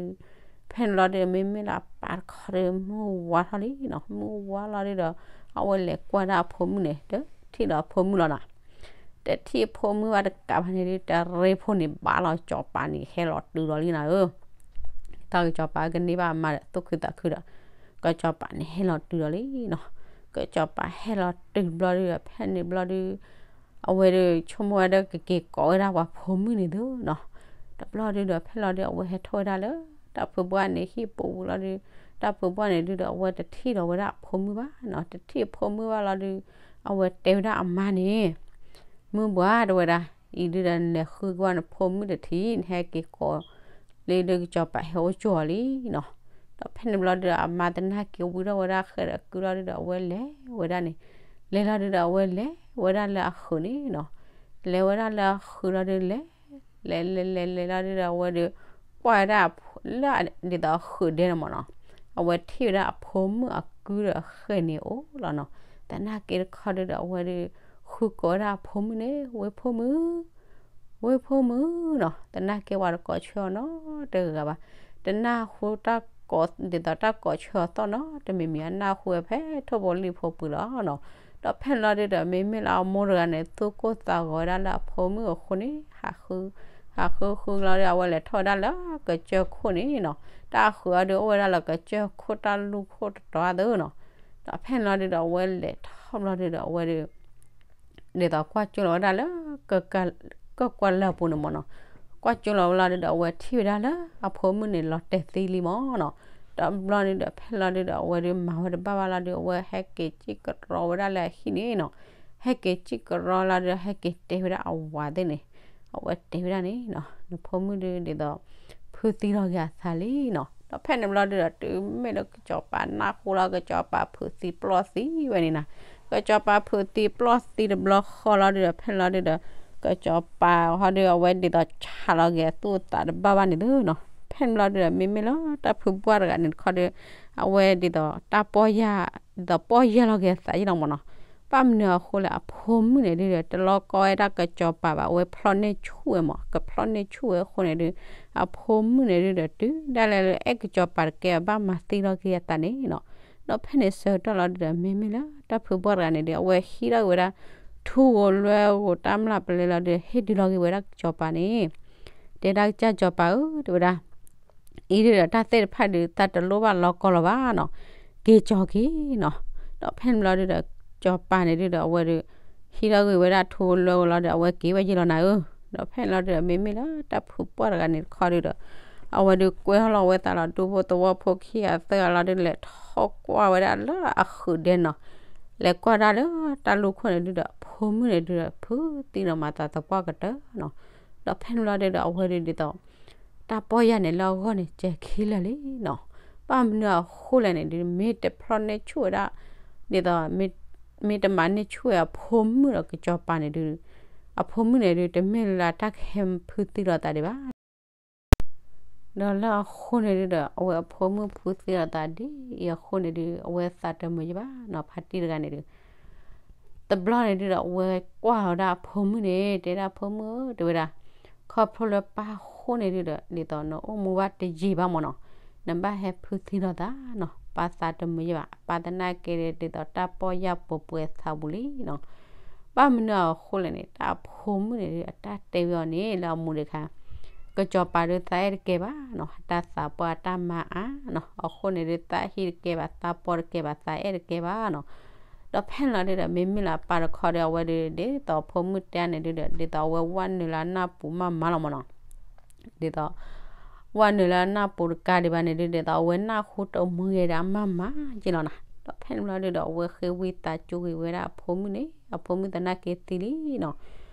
ဖဲန့ၣ်ဘျီဒုဒီး မ့မ့ၢ်လၢအပၢ်တခီဒီး မုၢ်ဝါထီၣ်လံနီၤ, မုၢ်ဝါလီၤဒုဒီး အဝဲလဲၤကွၢ်ဒၣ်အဖိမုၣ်န့ၣ် တထံၣ်ဒီးအဖိမုၣ်လီၤနီၤ. တထံၣ်အဖိမုၣ်ဘၣ်တကးဘၣ်န့ၣ်ဒု တရ့ဖိန့ၣ်ဘၣ်လီၤ စီၤပၤန့ၣ်ဟဲလီၤတုၤလီၤလံနီၤဧၢ တၢ်ကစီၤပၤကန့ၢ်ဘၣ်အမါဒီးသူၣ်ခုသးခုဒီး ကစီၤပၤန့ၣ်ဟဲလီၤတုၤလီၤလံနီၤ. ကစီၤပၤဟဲလီၤတုၤဘျီဒုဒီး ဖဲန့ၣ်ဘျီဒု အဝဲဒုးဆိကမိၣ်ဝဲဒၣ်ကက့ၤကိးဝဲဒၣ်ပှၤဖိမုၣ်န့ၣ်သုနီၤ. တဘျီဒုဒီး ဖဲလီၤဒု အဝဲဟဲထီၣ်ဝဲဒၣ်လၢ တၢ်ဖုပှၢ်န့ၣ်ဟံၣ်ပူၤဝံၤလီၤဒု တၢ်ဖုပှၢ်န့ၣ်ဒုဒီး အဝဲတထံၣ်ဒီးဝဲဒၣ်အဖိမုၣ်ဘၣ်နီၤ, တထံၣ်အဖိမုၣ်ဘၣ်လီၤဒု အဝဲတဲဝဲဒၣ်အမါန့ၣ် မုၢ်ပှၢ်တဲဝဲဒၣ် အံၤဒုဒီးနလဲၤဃုကဘၣ်နဖိမုၣ်တထံၣ် နဟဲက့ၤကိး လၢဒုကစီၤပၤဟဲအိၣ်ကၠိအီၤလံနီၤ. ဒီးဖဲန့ၣ်ဘျီဒုဒီး အမါတနာ်က့ၤဝံထီၣ်ဝဲဒၣ်ဃဲဒီးကုလီၤဒုဒီး အဝဲလဲၤဝဲဒၣ်န့ၣ်, လဲၤလီၤဒုဒီး အဝဲလဲၤဝဲဒၣ်လၢအဃုာ်န့ၣ်နီၤ. လဲၤဝဲဒၣ်လၢအဃုာ်လီၤဒုလဲၤ လဲၤလဲၤလဲၤလဲၤလီၤဒုဒီး အဝဲဒုးကွၢ်ဝဲဒၣ်လၢဒ်သိးအဃုာ်ဒဲန့ၣ်မ့ၢ်နီၤ, အဝဲထံၣ်ဝဲဒၣ်အဖိမုၣ်အကုဒီးဃဲန့ၣ်အိၣ်လီၤနီၤ. တနာ်က့ၤတခီဒုဒီး အဝဲဒုးဃုကိးဝဲဒၣ်အဖိမုၣ်န့ၣ် ဝ့ၢ်ဖိမုၣ် ဝ့ၢ်ဖိမုၣ်နီၤ, တနာ်က့ၤဝဲတကိးဆၢအီၤနီတဂၤဘၣ်. တနၢ်ဟူတၢ်ကိး ဒ်သိးတၢ်ကိးဆၢအီၤသီၣ်နီတမံၤမံၤ အနၢ်ဟူဝဲဖဲထိၣ်ဖိလံၣ်ဖိပူၤလီၤနီၤ. ဒီးဖဲန့ၣ်ဘျီဒုဒီး မ့မ့ၢ်လၢအမိၢ်တဂၤန့ၣ် သူၣ်ကိၢ်သးဂီၤဝဲဒၣ်လၢအဖိမုၣ်အဃိန့ၣ် ဟးဃု ဟးဃုဃုလီၤဒု အဝဲလဲၤထီၣ်ဝဲဒၣ်လၢကစၢၢ်ခိၣ်န့ၣ်နီၤ. တၢ်ဃုာ်အီၤဒု အိၣ်ဝဲဒၣ်လၢကစၢၢ်ခိၣ်တၢ်လူၢ်ခိၣ်တတီၤအသိးနီၤ. ဒီးဖဲန့ၣ်ဘျီဒုဒီး အဝဲလဲၤထီၣ်ဘျီဒုဒီး အဝဲဒုး ဒ်သိးကွၢ်ကၠိလီၤဝဲဒၣ်လၢ ကကွၢ်လၢအပူၤန့ၣ်မ့ၢ်နီၤ. ကွၢ်ကၠိလီၤဝဲလီၤဒုဒီး အဝဲထံၣ်ဝဲဒၣ်လၢအဖိမုၣ်န့ၣ်လီၤတဲာ်သံလံမ့ၢ်နီၤ. ဒီးဘျီဒုဒီး ဖဲလီၤဒုဒီး အဝဲဒုးမၤဝဲတဘၣ်ဘၣ်လီၤဒု အဝဲဟဲက့ၤစံၣ်ကရီဝဲဒၣ်လၢအဟံၣ်န့ၣ်နီၤ. ဟဲက့ၤစံၣ်ကရီလီၤဒု ဟဲက့ၤတဲဝဲဒၣ်အဝၤသ့ၣ်န့ၣ်, အဝဲတဲဝဲဒၣ်န့ၣ်နီၤ, နဖိမုၣ်ဒုဒ်သိး ဖုသံလီၤက့ၤအသးလံနီၤ. ဒီးဖဲန့ၣ်ဘျီဒုဒီး တုၤမ့ၢ်လၢကစီၤပၤနၢ်ဟူလီၤ ကစီၤပၤဖုးသံပျီၢ်သံဝဲန့ၣ်နီၤ. ကစီၤပၤဖုးသံပျီၢ်သံတဘျီဃီလီၤဒုဒီး ဖဲန့ၣ်လီၤဒုဒီး ကစီၤပၤဟီဒု အဝဲဒ်သိးဆးလီၤက့ၤအသူၣ်အသးတဘၣ်ဘၣ်န့ၣ်သုနီၤ. ဖဲန့ၣ်ဘျီဒုဒီး မ့မ့ၢ်လၢတၢ်ဖုပှၢ်တဂၤန့ၣ်တခီဒု အဝဲဒ်သိးတၢ်ပီၢ်ယၢ် ဒ်သိးပီၢ်ယၢ်လီၤက့ၤအသးယ့ၢ်လီၤမ့ၢ်နီၤ. ဘၣ်မနုၤအဃိလဲၣ် အဖိမုၣ်န့ၣ်ဒုဒီး တလီၤကီဝဲဒၣ်ကစီၤပၤဘၣ် အဝဲဖျီၣ်န့ၢ်ဆူၣ်ဝဲမ့ၢ် ကဖျီၣ်န့ၢ်ဆူၣ်ဝဲအဃိန့ၣ်ဒု အဖိမုၣ်န့ၣ်ဒုဒီး တုၤဒၣ်လဲာ်လၢအဲၣ်ကစီၤပၤတကဲဘၣ် မၤသံလီၤက့ၤအသးန့ၣ်နီၤ. ဒီးဖဲန့ၣ်ဆၢကတီၢ်လီၤဒုဒီး မ့မ့ၢ်လၢတၢ်ဖုပှၢ်တဂၤန့ၣ်ဒု အဝဲဟံးထီၣ်က့ၤဝဲဒၣ် ထူဂိၤလွဲဂိၤတၢ်မျၢ်ပလဲလီၤဒု ဟ့ၣ်ဒုးလီၤက့ၤဝဲဒၣ်ကစီၤပၤန့ၣ် တဲဒၣ်ကစၢ်ကစီၤပၤဧၢ တဲဝဲဒၣ် အံၤဒုဒီးတၢ်သ့ၣ်တဖၣ်ဒု သးတလိၣ်ဘၣ်လီၤကီလီၤဘၣ်နီၤ, က့ၤကၠီၤက့ၤနီၤ. ဒီးဖဲန့ၣ်ဘျီဒုဒီး ကစီၤပၤန့ၣ်ဒုဒီး အဝဲဒု ဟံးထီၣ်က့ၤဝဲဒၣ်ထူဂိၤလွဲဂိၤလီၤဒု အဝဲက့ၤဝဲယ့ၢ်လီၤနၤဧၢ. ဒီးဖဲန့ၣ်လီၤဒုဒီး မ့မ့ၢ်လၢတၢ်ဖုပှၢ်တဂၤန့ၣ်တခီဒုဒီး အဝဲဒုကွဲထီၣ်လီၤဝဲသးလီၤ ဒူဖိသဝီဖိခံဂၤသၢဂၤလီၤဒု လဲၤထီၣ်ကွၢ်ဝဲဒၣ်လၢအဃုာ်ဒဲနီၤ, လဲၤကွၢ်ဒၣ်လၢတၢ်လူၢ်ခိၣ်န့ၣ်ဒုဒီး အဖိမုၣ်န့ၣ်ဒုဒီး ဖုသံဒီးမၤသးသပှၢ်ကတၢၢ်နီၤ. ဒီးဖဲန့ၣ်ဘျီဒုဒီး အဝဲဒုဒ်သိး တၢ်ပီၢ်ယၢ်န့ၣ်လၢအဂီၢ်န့ၣ် စဲၤခံလၢာ်လံနီၤ. ဘၣ်မနုၤအဃိလဲၣ်န့ၣ်ဒု မ့ၢ်တဖျီၣ်န့ၢ်ဆူၣ်ဝဲဒၣ် ဒ်သိး မ့ၢ်တမၤန့ၢ်ဆူၣ်ဝဲအဖိမုၣ်ဒီးကစီၤပၤန့ၣ်ဒု အဖိမုၣ်န့ၣ်ဒု တမ့ၢ်လၢတၢ်ကဟဲဖုသံလိာ်သးဒံးဘၣ် ဒီးလၢအဃိန့ၣ်ဒုဒီး အဝဲအဖိမုၣ်ဖုသံလိာ်သးဒ်အံၤအဃိန့ၣ်ဒု အဝဲသးတမုာ်ယဘၣ်နီၤ ဖါတံၢ်တဂၤန့ၣ်ဒု တဘျီန့ၣ်ဒုဒီး အဝဲကွၢ်လီၤဝဲဒၣ်အဖိမုၣ်န့ၣ် တဲဒၣ်ဖိမုၣ်ဧၢ တဲဝဲဒၣ် ခီဖျိလၢပၢ်အဃိန့ၣ်ဒုဒီး ဒ်သိးနအိၣ်မူဘၣ်တယံာ်ဘၣ်မ့ၢ်နီၤ, နဘၣ်ဟဲဖုသံလိာ်သးနီၤ, ပၢ်သးတမုာ်ယဘၣ် ပၢ်သနာ်က့ဒီး ဒ်သိးတၢ်ပီၢ်ယၢ်ပှဲၤပှဲၤသးပူၤလံနီၤ. ဘၣ်မနုၤအဃိလဲၣ်န့ၣ် တၢ်အဖိမုၣ်န့ၣ်ဒု အတၢ်တဲဝဲအီၤန့ၣ် လၢအမူဒံးခါ ကစီၤပၤဒုးသးအဲၣ်တကဲဘၣ်နီၤ, တၢ်သးပှၢ်တၢ်မၤအါနီၤ, အဃိန့ၣ်ဒုးသးဟံၣ်တကဲဘၣ် သးပီၢ်တကဲဘၣ် သးအဲၣ်တကဲဘၣ်နီၤ. ဒီးဖဲန့ၣ်လီၤဒုဒီး မ့မ့ၢ်လၢအပၢ်တခီဒီး အဝဲဒုး ဒ်သိးအဖိမုၣ်တဲန့ၣ်ဒုဒီး ဒ်သိးအဝဲဝဲနုာ်လၢအနၢ်ပူၤမးမးလီၤမ့ၢ်နီၤ, ဒ်သိး ဝဲနုာ်လၢအနၢ်ပူၤတကးဒံးဘၣ်န့ၣ်ဒုး ဒ်သိးအဝဲနၢ်ဟူတမုာ်ဂ့ၤဒီးအမးမးက့လီၤနီၤ. ဒီးဖဲန့ၣ်လီၤဒုဒီး အဝဲဃ့ဝံသးစူၤက့ၤဝဲဒၣ်အဖိမုၣ်န့ၣ် အဖိမုၣ်သနာ်က့သံလံနီၤ.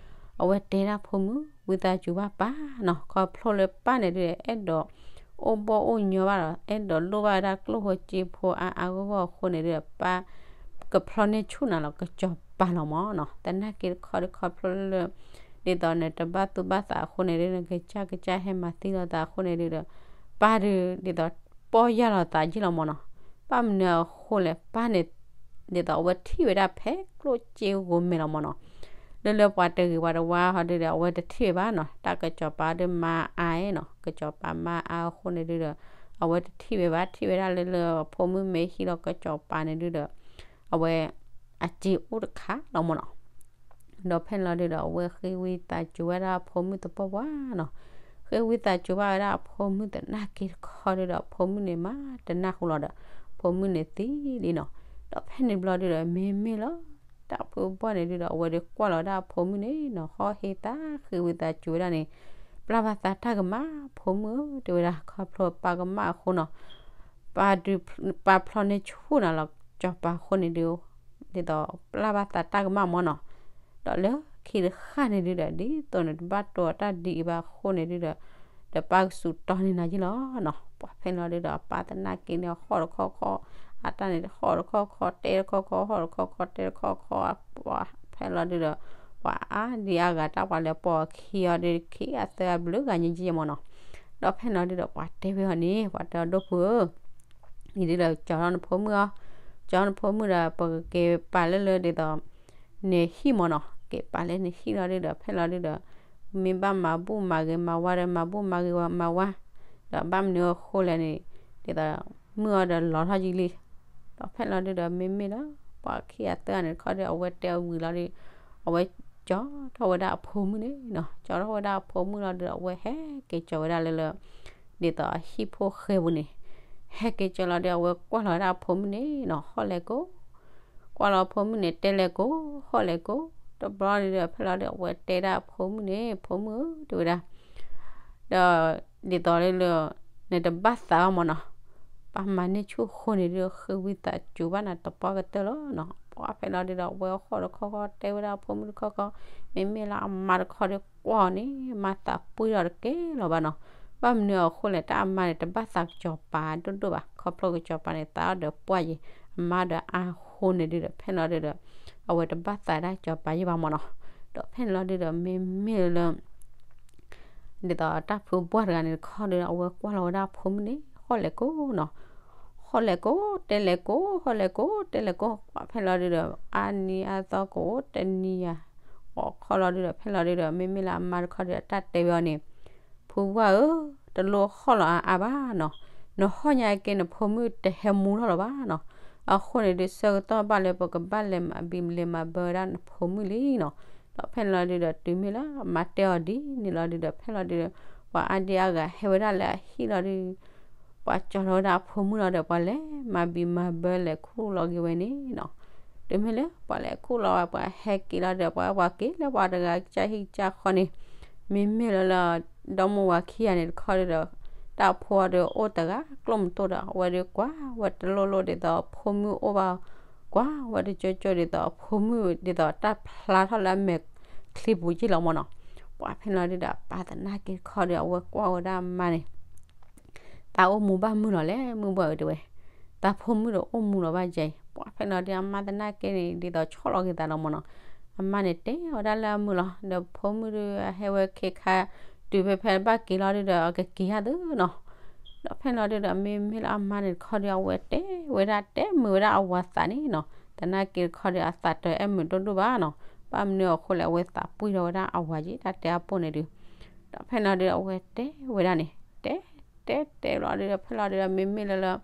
အဝဲတဲဒၣ်ဖိမုၣ် ဝံသးစူၤဘၣ်ပၢ်နီၤ, ခီဖျိလၢပၢ်န့ၣ်ဒုဒီး အဲၣ်ဒိးအိၣ်ဘီၣ်အိၣ်ညီဘၣ်ဒီး အဲၣ်ဒိးလိၣ်ဘၣ်ဝဲဒၣ်ကျိၣ်ဖိစ့ဖိအါအါဂီၢ်ဂီၢ်အဃိန့ၣ်ဒုဒီး ပၢ်ကဖျီန့ၢ်ဆူၣ်နၤလီၤ ကစီၤပၤလီၤမၢ်နီၤ. သနာ်က့တခီဒု ခီဖျိလၢ ဒ်သိးနတဘၣ်သူၣ်ဘၣ်သးအဃိန့ၣ်ဒု နကစၢ်ကစၢ်ဟဲမၤသံလိာ်သးအဃိန့ၣ်ဒုဒီး ပၢ်ဒု ဒ်သိးပီၢ်ယၢ်လီၤသးယ့ၢ်လီၤမၢ်နီၤ. ဘၣ်မနုၤအဃိလဲၣ် ပၢ်န့ၣ် ဒ်သိးအဝဲထံၣ်ဝဲဒၣ်ဖဲကျိၣ်စ့ဂိၤမဲာ်လီၤမၢ်နီၤ. လၢလၢပှၤတဂ့ၤပှၤတဝါဟီဒုဒီး အဝဲတထံၣ်ဝဲဘၣ်နီၤ. တၢ်ကစီၤပၤဒုမါအါနီၤ, ကစီၤပၤမါအါအဃိန့ၣ်ဒုဒီး အဝဲတထံၣ်ဝဲဘၣ်, ထံၣ်ဝဲဒၣ်လၢလၢဖိမုၣ်မ့ၢ်ဟံၣ်လီၤကစီၤပၤန့ၣ်ဒုဒီး အဝဲ အစ့အိၣ်တခါလီၤမၢ်နီၤ. ဒီးဖဲန့ၣ်လီၤဒုဒီး အဝဲဃ့ဝံသးစူၤဝဲဒၣ်အဖိမုၣ်သပှၢ်ပှၢ်နီၤ. ဃ့ဝံသးစူၤဘၣ်ဝဲဒၣ်အဖိမုၣ်သနာ်က့တခီဒုဒီး အဖိမုၣ်န့ၣ်မၤတနၢ်ဟူလီၤဒီး ဖိမုၣ်န့ၣ်သံလံနီၤ. ဒီးဖဲန့ၣ်ဘျီဒုဒီး မ့မ့ၢ်လၢ တၢ်ဖုဘီၣ်န့ၣ်ဒုဒီး အဝဲဒုးကွၢ်လီၤဝဲဒၣ်အဖိမုၣ်န့ၣ်နီၤ, ဟီၣ်ဟ့သးဃ့ဝံသးစူၤဝဲဒၣ်န့ၣ် ပျၢ်ဘၣ်သးတၢ်ကမၣ် ဖိမုၣ်ဧၢ တဲဝဲဒၣ် ခီဖျိပၢ်ကမၣ်အဃိနီၤ ပၢ်ဒုး ပၢ်ဖျီန့ၢ်ဆူၣ်နၤလီၤ ကစီၤပၤအဃိန့ၣ်ဒု ဒ်သိးပျၢ်ဘၣ်သးတၢ်ကမၣ်မၢ်နီၤ. ဒီးလၢခံတဃၣ်န့ၣ်ဒုဒီး ဒ်သိးန့ၣ်တဘၣ်တိၢ်အတၢ်ဒ်အံၤဘၣ်အဃိန့ၣ်ဒုဒီး ဒီးပၢ်ကစူးတီန့ၢ်နၤယ့ၢ်လီၤနီၤ. ပှၤဖဲန့ၣ်လီၤဒုဒီး ပၢ်သနာ်က့န့ၣ် ဟီၣ်တခီခီ အတၢ်န့ၣ် ဟီၣ်တခီခီ တဲတခီခီ ဟီၣ်တခီခီ တဲတခီခီ ပှၤဖဲန့ၣ်လီၤဒုဒီး ပှၤအါဒံအါဂၤတၢ်ပှၤလဲၤပိာ်အခံအီၤဒုး ခံဂၤသၢဂၤဘျုးဂၤညါယ့ၢ်မၢ်နီၤ. ဒီးဖဲန့ၣ်လီၤဒုဒီး ပှၤတဲဝဲအီၤန့ၣ် ပှၤတဲအီၤ ဒိၣ်ဖိဧၢ အံၤဒုဒီး ကၠီၤထီၣ်နဖိမုၣ်အီၤ, ကၠီၤထီၣ်နဖိမုၣ်ဒီး ပကက့ၤပာ်လၢလၢဒ်သိး နဟံၣ်မၢ်နီၤ, က့ၤပာ်လၢနဟံၣ်လီၤဒုဒီး ဖဲလီၤဒုဒီး မ့ၢ်ဘၣ်မၤဘူၣ်မၤဂ့ၤမၤဝါဒီး မၤဘူၣ်မၤဂ့ၤဝဲမၤဝါ, ဒီးဘၣ်မနုၤအဃိလဲၣ်န့ၣ် ဒ်သိး မုၣ်အီၤဒီးလီၤထီၣ်ယံာ်လံ. ဒီးဖဲလီၤဒုဒီး မ့မ့ၢ်လၢ ပှၤခံဂၤသၢဂၤန့ၣ်တခီဒီး အဝဲတဲအီၤဝံၤလီၤဒီး အဝဲကၠီၤထီၣ်ဝဲဒၣ်အဖိမုၣ်န့ၣ်နီၤ, ကၠီၤထီၣ်ဝဲဒၣ်အဖိမုၣ်လီၤဒီး အဝဲဟဲက့ၤကၠီၤဝဲဒၣ်လၢလၢ ဒ်သိးအဟံၣ်ဖိဃဲပူၤန့ၣ်, ဟဲက့ၤကၠီၤလီၤဒီး အဝဲကွၢ်လီၤဝဲဒၣ်အဖိမုၣ်န့ၣ်နီၤ, ဟီၣ်လဲၣ်ကိး, ကွၢ်လီၤအဖိမုၣ်န့ၣ် တဲလဲၣ်ကိး, ဟီၣ်လဲၣ်ကိး, တဘျီဒုဒီး ဖဲလီၤဒု အဝဲတဲဒၣ်အဖိမုၣ်န့ၣ် ဖိမုၣ်ဧၢ တဲဝဲဒၣ် ဒီး ဒ်သိးလၢလၢ နတဘၣ်သးဘၣ်မၢ်နီၤ, ပၢ်မၤန့ၢ်ဆူၣ်အဃိန့ၣ်ဒု ဃ့ဝံသးစူၤဘၣ်နၤတပှၢ်ကတၢၢ်လီၤနီၤ. ပှၤဖဲလီၤဒုဒီး အဝဲဟီၣ်တခီခီ တဲဝဲဒၣ်အဖိမုၣ်တခီခီ, မ့မ့ၢ်လၢအမါတခီဒီးကွၢ်အီၤန့ၣ် မါသးပှံၢ်ထီၣ်တကဲလီၤဘၣ်နီၤ. ဘၣ်မနုၤအဃိလဲၣ် တၢ်အမါန့ၣ် တဘၣ်သးကစီၤပၤဒိၣ်ဒိၣ်ဘၣ်, ခီဖျိကစီၤပၤန့ၣ် သးအီၣ်ဒီးပှၢ်ယဲၤ အမါဒီးအါအဃိန့ၣ်ဒုဒီး ဖဲလီၤဒုဒီး အဝဲတဘၣ်သးဒၣ်ကစီၤပၤယဲၤဘၣ်မၢ်နီၤ. ဒီးဖဲန့ၣ်လီၤဒုဒီး မ့မ့ၢ်လၢ ဒ်သိးတၢ်ဖုဘီၣ်တဂၤန့ၣ်တခီဒီး အဝဲကွၢ်လီၤဝဲဒၣ်အဖိမုၣ်န့ၣ် ဟီၣ်လဲၣ်ကိးနီၤ, ဟီၣ်လဲၣ်ကိး တဲလဲၣ်ကိး ဟီၣ်လဲၣ်ကိး တဲလဲၣ်ကိး, ပှၤဖဲလီၤဒုဒီး အါနံၤအါသီကအိၣ်တနံၤယၤ အီၣ်ခီလီၤဒုဒီး ဖဲလီၤဒုဒီး မ့မ့ၢ်လၢအမါတခီဒီး တၢ်တဲဝဲအီၤန့ၣ် ဖုဘီၣ်ဧၢ, တလိၣ်ဟီၣ်လီၤအါအါဘၣ်နီၤ, နဟီၣ်ညါက့ နဖိမုၣ်တဟဲမူထီၣ်လီၤဘၣ်နီၤ. အဃိန့ၣ်ဒုး ဆၢကတီၢ်ဘၣ်လၢပကဘၣ်လဲၤမၤဘံးလဲၤမၤဘၢဝဲဒၣ်နဖိမုၣ်လံနီၤ. ဒီးဖဲန့ၣ်လီၤဒုဒီး တုၤမ့ၢ်လၢအမါတဲအီၤဒ်န့ၣ်လီၤဒုဒီး ဖဲလီၤဒုဒီး ပှၤအါဒံအါဂၤဟဲဝဲဒၣ်လၢအဟံၣ်လီၤဒု ပှၤကၠီၤထီၣ်ဝဲဒၣ်အဖိမုၣ်လီၤဒီး ပှၤလဲၤမၤဘံးမၤဘၢလဲၤခူၣ်လီၤက့ၤဝဲန့ၣ်နီၤ. တုၤမ့ၢ်လၢပှၤလဲၤခူၣ်လီၤဝဲ ပှၤဟဲက့ၤလီၤဒီး ပှၤ ပှၤက့ၤလၢပှၤတဂၤကစၢ်ဟံၣ်ကစၢ်ဃီန့ၣ် မ့မ့ၢ်လၢလၢ ဒီမိၢ်ဝၤခံဂၤန့ၣ်တခီဒုဒီး တၢ်ဖိအီၤဒုးအိၣ်တဂၤကျိၣ်မတူၢ်ဒီး အဝဲဒုးကွၢ်ဝဲတလိၣ်လိၣ်ဒ်သိးဖိမုၣ်အိၣ်ဘၣ် ကွၢ်ဝဲတကၠိကၠိဒ်သိးအဖိမုၣ်ဒ်သိးတၢ်ဖျါထီၣ်လၢအမဲာ်ချံပူၤက့ၢ်လီၤမၢ်နီၤ. ပှၤဖဲန့ၣ်လီၤဒုဒီး အပၢ်သနာ်က့တခီဒီး အဝဲကွၢ်ဝဲဒၣ်အမါန့ၣ် သးအိၣ်မူဘၣ်မုာ်လီၤလဲၣ် မုၢ်ဘှီၣ်ဧၢ တဲဝဲ, သးဖိမုၣ်ဒီးအိၣ်မူလီၤဘၣ်ယဲအံၤ. ပှၤဖဲန့ၣ်လီၤဒုး အမါသနာ်က့န့ၣ် ဒ်သိးဆီၣ်လီၤက့ၤသးလီၤမၢ်နီၤ. အမါန့ၣ်တဲဝဲဒၣ်လၢအမုာ်လီၤ ဒီးဖိမုၣ်ဒုးအဟဲဝဲခ့ခါ တုၤဖဲဖဲဘၣ်က့ၤလီၤဒုဒီး အကက့ၤယၤသုနီၤ. ဒီးဖဲန့ၣ်လီၤဒုဒီး မ့မ့ၢ်လၢအမါန့ၣ်တခီဒီး အဝဲတဲဝဲဒၣ်တဲမုာ်ဝဲဒၣ်အဝၤသးန့ၣ်နီၤ. သနာ်က့တခီဒီး အသးတအဲၣ်မုာ်ဒိၣ်ဒိၣ်ဘၣ်နီၤ. ဘၣ်မနုၤအဃိလဲၣ် အဝဲသးပှံၢ်ထီၣ်ဝဲဒၣ်အဝၤက့ တၢ်တဲအပိၢ်န့ၣ်ဒုး ဒီးဖဲန့ၣ်လီၤဒုဒီး အဝဲတဲဝဲဒၣ်န့ၣ် တဲ တဲတဲလီၤဒုဒီး ဖဲလီၤဒုဒီး မ့မ့ၢ်လၢလၢ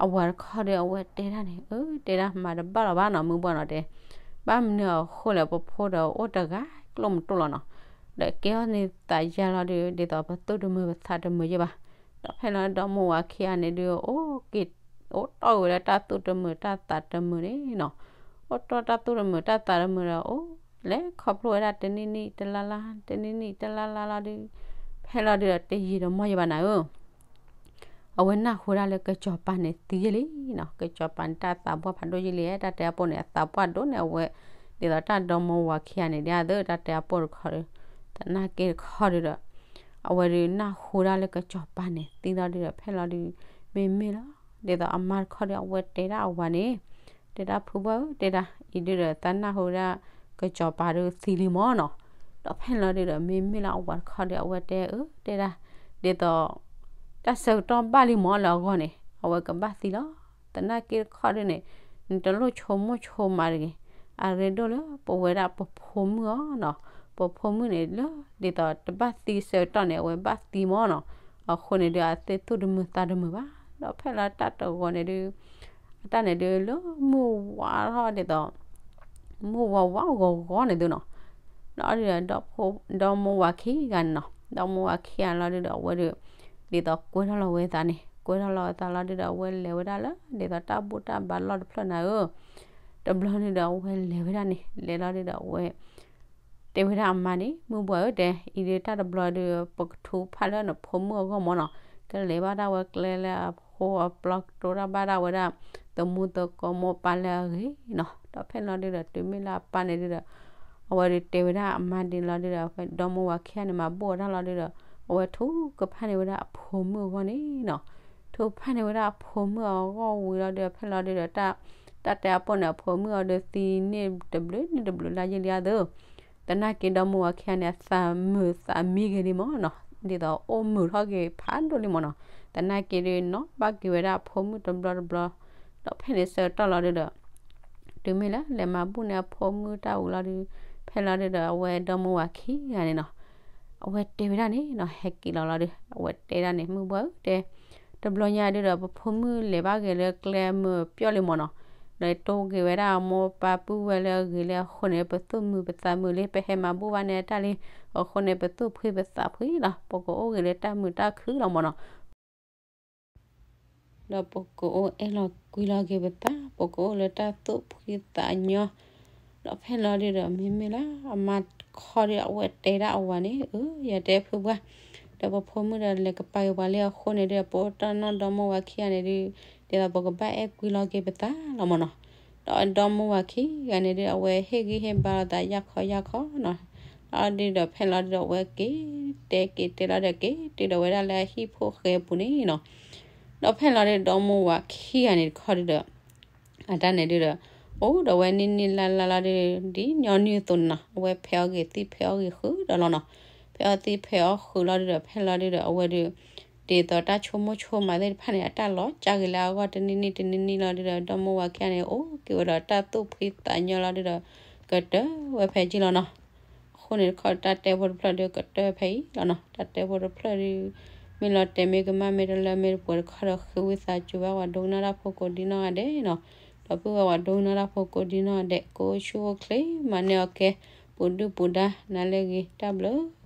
အဝၤတခီဒီး အဝဲတဲဒၣ်န့ၣ် အၢ တဲဒၣ်မၤတဘၣ်လီၤဘၣ်နီၤ မုၢ်ဘှီၣ်နီၤတဲ. ဘၣ်မနုၤအဃိလဲၣ် ပဖိဒီးအိၣ်တဂၤကျိၣ်မတူၢ်လီၤနီၤ. ဒီးကဲထီၣ်န့ၢ်သးယၤလီၤဒုး ဒ်သိးပသူၣ်တမုာ်ပသးတမုာ်ယဲၢ်ဘၣ်. ဒီးဖဲလီၤဒီးမိၢ်ဝၤခံဂၤန့ၣ်ဒုး အိၣ်က့ၤ အိၣ်တီၢ်ဝဲလၢတၢ်သူၣ်တမုာ်တၢ်သးတမုာ်န့ၣ်နီၤ. အိၣ်တီၢ်တၢ်သူၣ်တမုာ်တၢ်သးတမုာ်ဒီး အိၣ်လဲၤခီဖျိဝဲဒၣ်တနံၣ်နံၣ်တလါလါ တနံၣ်နံၣ်တလါလါလီၤဒုး ဖဲလီၤဒုဒီးတယံာ်တမီၢ်ယဲၢ်ဘၣ်နၤဧၢ အဝဲနၢ်ဟူဒၣ်လၢကစီၤပၤန့ၣ်သံယဲၢ်လံနီၤ. ကစီၤပၤန့ၣ်တၢ်သးပှၢ်ဖးဒိၣ်ယဲၢ်လံ တၢ်တဲအပိၢ်န့ၣ် အသးပှၢ်ဒိၣ်န့ၢ်အဝဲ ဒ်သိးတၢ်ဒီမိၢ်ဝၤခံဂၤန့ၣ် ဒ်သိးတၢ်တဲအပိၢ်တခီဒီး သနာ်က့တခီဒုဒီး အဝဲဒုးနၢ်ဟူဒၣ်လၢကစီၤပၤန့ၣ်သံလီၤဒုဒီး ဖဲလီၤဒုး မ့မ့ၢ်လီၤ ဒ်သိးအမါတခီဒုး အဝဲတဲဒၣ်အဝၤန့ၣ်, တဲဒၣ်ဖုဘၣ်ဧၢ တဲဒၣ် အံၤဒုဒီး သးနၢ်ဟူဒၣ်ကစီၤပၤဒုးသံလံမၢ်နီၤ. ဒီးဖဲလီၤဒုဒီး မ့မ့ၢ်လၢအဝၤတခီဒုး အဝဲတဲအၢ တဲဒၣ် ဒ်သိး တၢ်ဆၢကတီၢ်ဘၣ်လံမၢ်လၢအဂီၢ်န့ၣ် အဝဲကဘၣ်သံလီၤ. သနာ်က့တခီဒုန့ၣ် နတလိၣ်ဆိကမိၣ်ဆိကမးတဂ့ၤ. အရ့ဒိၣ်လၢပဝဲဒၣ်ပဖိမုၣ်အီၤနီၤ. ပဖိမုၣ်န့ၣ်လၢ ဒ်သိးတဘၣ်သံဆၢကတီၢ်န့ၣ် အဝဲဘၣ်သံမၢ်နီၤ. အဃိန့ၣ်ဒုး အသ့ၣ်သူၣ်တမုာ်သးတမုာ်ဘၣ်. ဒီးဖဲလီၤတၢ်တဂီၤန့ၣ်ဒုး အတၢ်န့ၣ်ဒုး လၢမုၢ်ဝါထီၣ်ဒ်သိး မုၢ်ဝါဝါဂီၤဂီၤန့ၣ်သုနီၤ. ဒီးဒုဒီး ဒီမိၢ်ဝၤခံဂၤန့ၣ်နီၤ, ဒီမိၢ်ဝၤခံဂၤလီၤဒုဒီး အဝဲဒုး ဒ်သိးကွဲထီၣ်လီၤဝဲသးန့ၣ်, ကွဲထီၣ်လီၤဝဲသးလီၤဒုဒီး အဝဲလဲၤဝဲဒၣ်လၢ ဒ်သိးတၢ်ဘူၣ်တၢ်ဘါလီၢ်တဖျၢၣ်နၤဧၢ. တဘျီန့ၣ်ဒီး အဝဲလဲၤဝဲဒၣ်န့ၣ်, လဲၤလီၤဒုဒီး အဝဲ တဲဝဲဒၣ်အမါန့ၣ်, မုၢ်ဘှီၣ်ဧၢ တဲ, အံၤဒုးတၢ်တဘျီဒုး ပကထူဖးလၢနဖိမုၣ်အဂီၢ်မၢ်နီၤ, ကလဲၤဘၣ်ဒၣ်ဝဲကျဲလၢအဃိအပျီ ကတိၤတၢ်ဘၣ်ဒၣ်ဝဲဒၣ် သမူသကိးမိၢ်ပၢ်လၢအဂ့ၤနီၤ. ဒီးဖဲလီၤဒုဒီး တုၤမ့ၢ်လၢအပၢ်န့ၣ်ဒုဒီး အဝဲဒုးတဲဝဲဒၣ်အမါဒ်န့ၣ်လီၤဒုဒီး ဒီမိၢ်ဝၤခံဂၤန့ၣ် မၤဘူၣ်အီၤတၢ်လီၤဒုဒီး အဝဲထူကဖၣ်န့ၢ်ဝဲဒၣ်အဖိမုၣ်အဂီၢ်န့ၣ်နီၤ. ထူကဖၣ်န့ၢ်ဝဲဒၣ်အဖိမုၣ်အဂီၢ်ဝံၤလီၤဒုဒီး ဖဲလီၤဒုဒီး တၢ် တၢ်တဲအပိၢ်န့ၣ် အဖိမုၣ်အီၤဒုးသံန့ၢ်တဘျုးန့ၢ်တဘျုးလါယံာ်လံဧါသု. သနာ်က့ဒီမိၢ်ဝၤခံဂၤန့ၣ် အသးမုာ်သးမံဂ့ၤလံမၢ်နီၤ, ဒ်သိးအိၣ်မုာ်ထီၣ်က့ၤဖးဒိၣ်လံမၢ်နီၤ. သနာ်က့ဒုး နီၣ်ဘၣ်က့ၤဝဲဒၣ်အဖိမုၣ်တဘျီတဘျီ, ဒီးဖဲန့ၣ်ဆၢကတီၢ်လီၤဒုဒီး တုၤမ့ၢ်လၢလဲၤမၤဘူၣ်န့ၢ်အဖိမုၣ်တၢ်ဝံၤလီၤဒုး ဖဲလီၤဒုဒီး အဝဲဒီမိၢ်ဝၤခံဂၤန့ၣ်နီၤ အဝဲတဲဝဲဒၣ်န့ၣ်နီၤ ဟဲက့ၤလီၤလီၤဒုး အဝဲတဲဒၣ်န့ၣ် မုၢ်ဘှီၣ်ဧၢ တဲ, တဘျီညါဒုဒီး ပဖိမုၣ်လဲၤဘၣ်ဂ့ၤလၢကျဲမုာ်ပျီၢ်လံမၢ်နီၤ, ဒီးတိၢ်က့ၤဝဲဒၣ်အမိၢ်ပၢ်ပုၢ်ဝဲၢ်လၢအဂ့ၤလၢအဃိန့ၣ် ပသူၣ်မုာ်ပသးမုာ်လံ ပဟဲမၤဘူၣ်ဘၣ်န့ၢ်အတၢ်လံ, အဃိန့ၣ် ပသူၣ်ဖှံပသးဖှံလီၤ, ပကအိၣ်ဂ့ၤလၢတၢ်မုာ်တၢ်ခုၣ်လီၤမၢ်နီၤ. ဒီးပကအိၣ်အဲၣ်လီၤကွံလီၤက့ၤပသး, ပကအိၣ်လၢတၢ်သူၣ်ဖှံသးညီ, ဒီးဖဲလီၤဒုဒီး မ့မ့ၢ်လၢအမါတခီဒု အဝဲတဲဒၣ်အဝၤန့ၣ်, အၢ ယတဲဖုပှၢ်, ဒီးပဖိမုၣ်ဒီးလဲၤကပၤက့ၤပှၤလံအဃိန့ၣ်ဒု ပအိၣ်တ့ၢ်နီၢ်ဒီမိၢ်ဝၤခံဂၤန့ၣ်ဒု, ဒ်သိးပကဘၣ်အဲၣ်ကွံလီၤက့ၤပသးလီၤမၢ်နီၤ. ဒီးဒီမိၢ်ဝၤခံဂၤန့ၣ်ဒု အဝဲဟ့ၣ်ဂံၢ်ဟ့ၣ်ဘါလီၤသးယၢ်ခီယၢ်ခီနီၤ, ဒီးဒုဒီးဖဲလီၤဒုဒီး အဝဲက့ၤတဲက့ၤတဲလီၤဒီး က့ၤတုၤဒီးဝဲဒၣ်လၢအဟံၣ်ဖိဃဲပူၤန့ၣ်နီၤ. ဒီးဖဲလီၤဒုဒီမိၢ်ဝၤခံဂၤန့ၣ်တခီဒုဒီး အတၢ်န့ၣ်ဒုဒီး အိၣ်ဒီးဝဲနံၣ်နံၣ်လါလါလီၤဒု ဒ်ညီနုၢ်အသိးန့ၣ်နီၤ, အဝဲဖဲးအီၣ်ဂ့ၤသံၣ်ဖဲးအီၣ်ဂ့ၤဃုာ်ဒီးလီၤနီၤ, ဖဲးအီၣ်သံၣ်ဖဲးအီၣ်ဃုာ်လီၤဒုဒီး ဖဲလီၤဒုဒီး အဝဲဒု ဒ်သိးတၢ်ဆိကမိၣ်ဆိကမးသ့ၣ်တဖၣ်န့ၣ် အတၢ်လီၤကၢ်က့ၤလၢအဂီၢ်တနံၣ်နံၣ်တနံၣ်နံၣ်လီၤဒုဒီး ဒီမိၢ်ဝၤခံဂၤန့ၣ် အိၣ်က့ၤဝဲဒီးတၢ်သူၣ်ဖှံသးညီလီၤဒုဒီး ကတၢၢ်ဝဲဖဲကံလီၤနီၤ. အဃိန့ၣ်တခီ တၢ်တဲဖိတဖျၢၣ်ဒု ကတၢၢ်ဖဲအံၤလီၤနီၤ. တၢ်တဲဖိတဖျၢၣ်ဒု မ့ၢ်လီၤတဲာ်မ့ၢ်ကမၣ်မ့ၢ်တလၢမ့ၢ်တပှဲၤတခီဒီး ဃ့ဝံသးစူၤဘၣ်ပှၤဒိကနၣ်တၢ်ဖိကိးဒံနီၢ်ဂၤဒဲးနီၤ. ဒီးပုၢ်ဝဲၢ်ပှၤဒိကနၣ်တၢ်ဖိကိးဒံနီၢ်ဂၤဒဲး ကိးဆူၣ်အိၣ်ချ့ မၤန့ၢ်အီၣ်ကဲ ပူၤဒုၣ်ပူၤဒါ နၤလၢအဂ့ၤ တၢ်ဘျုး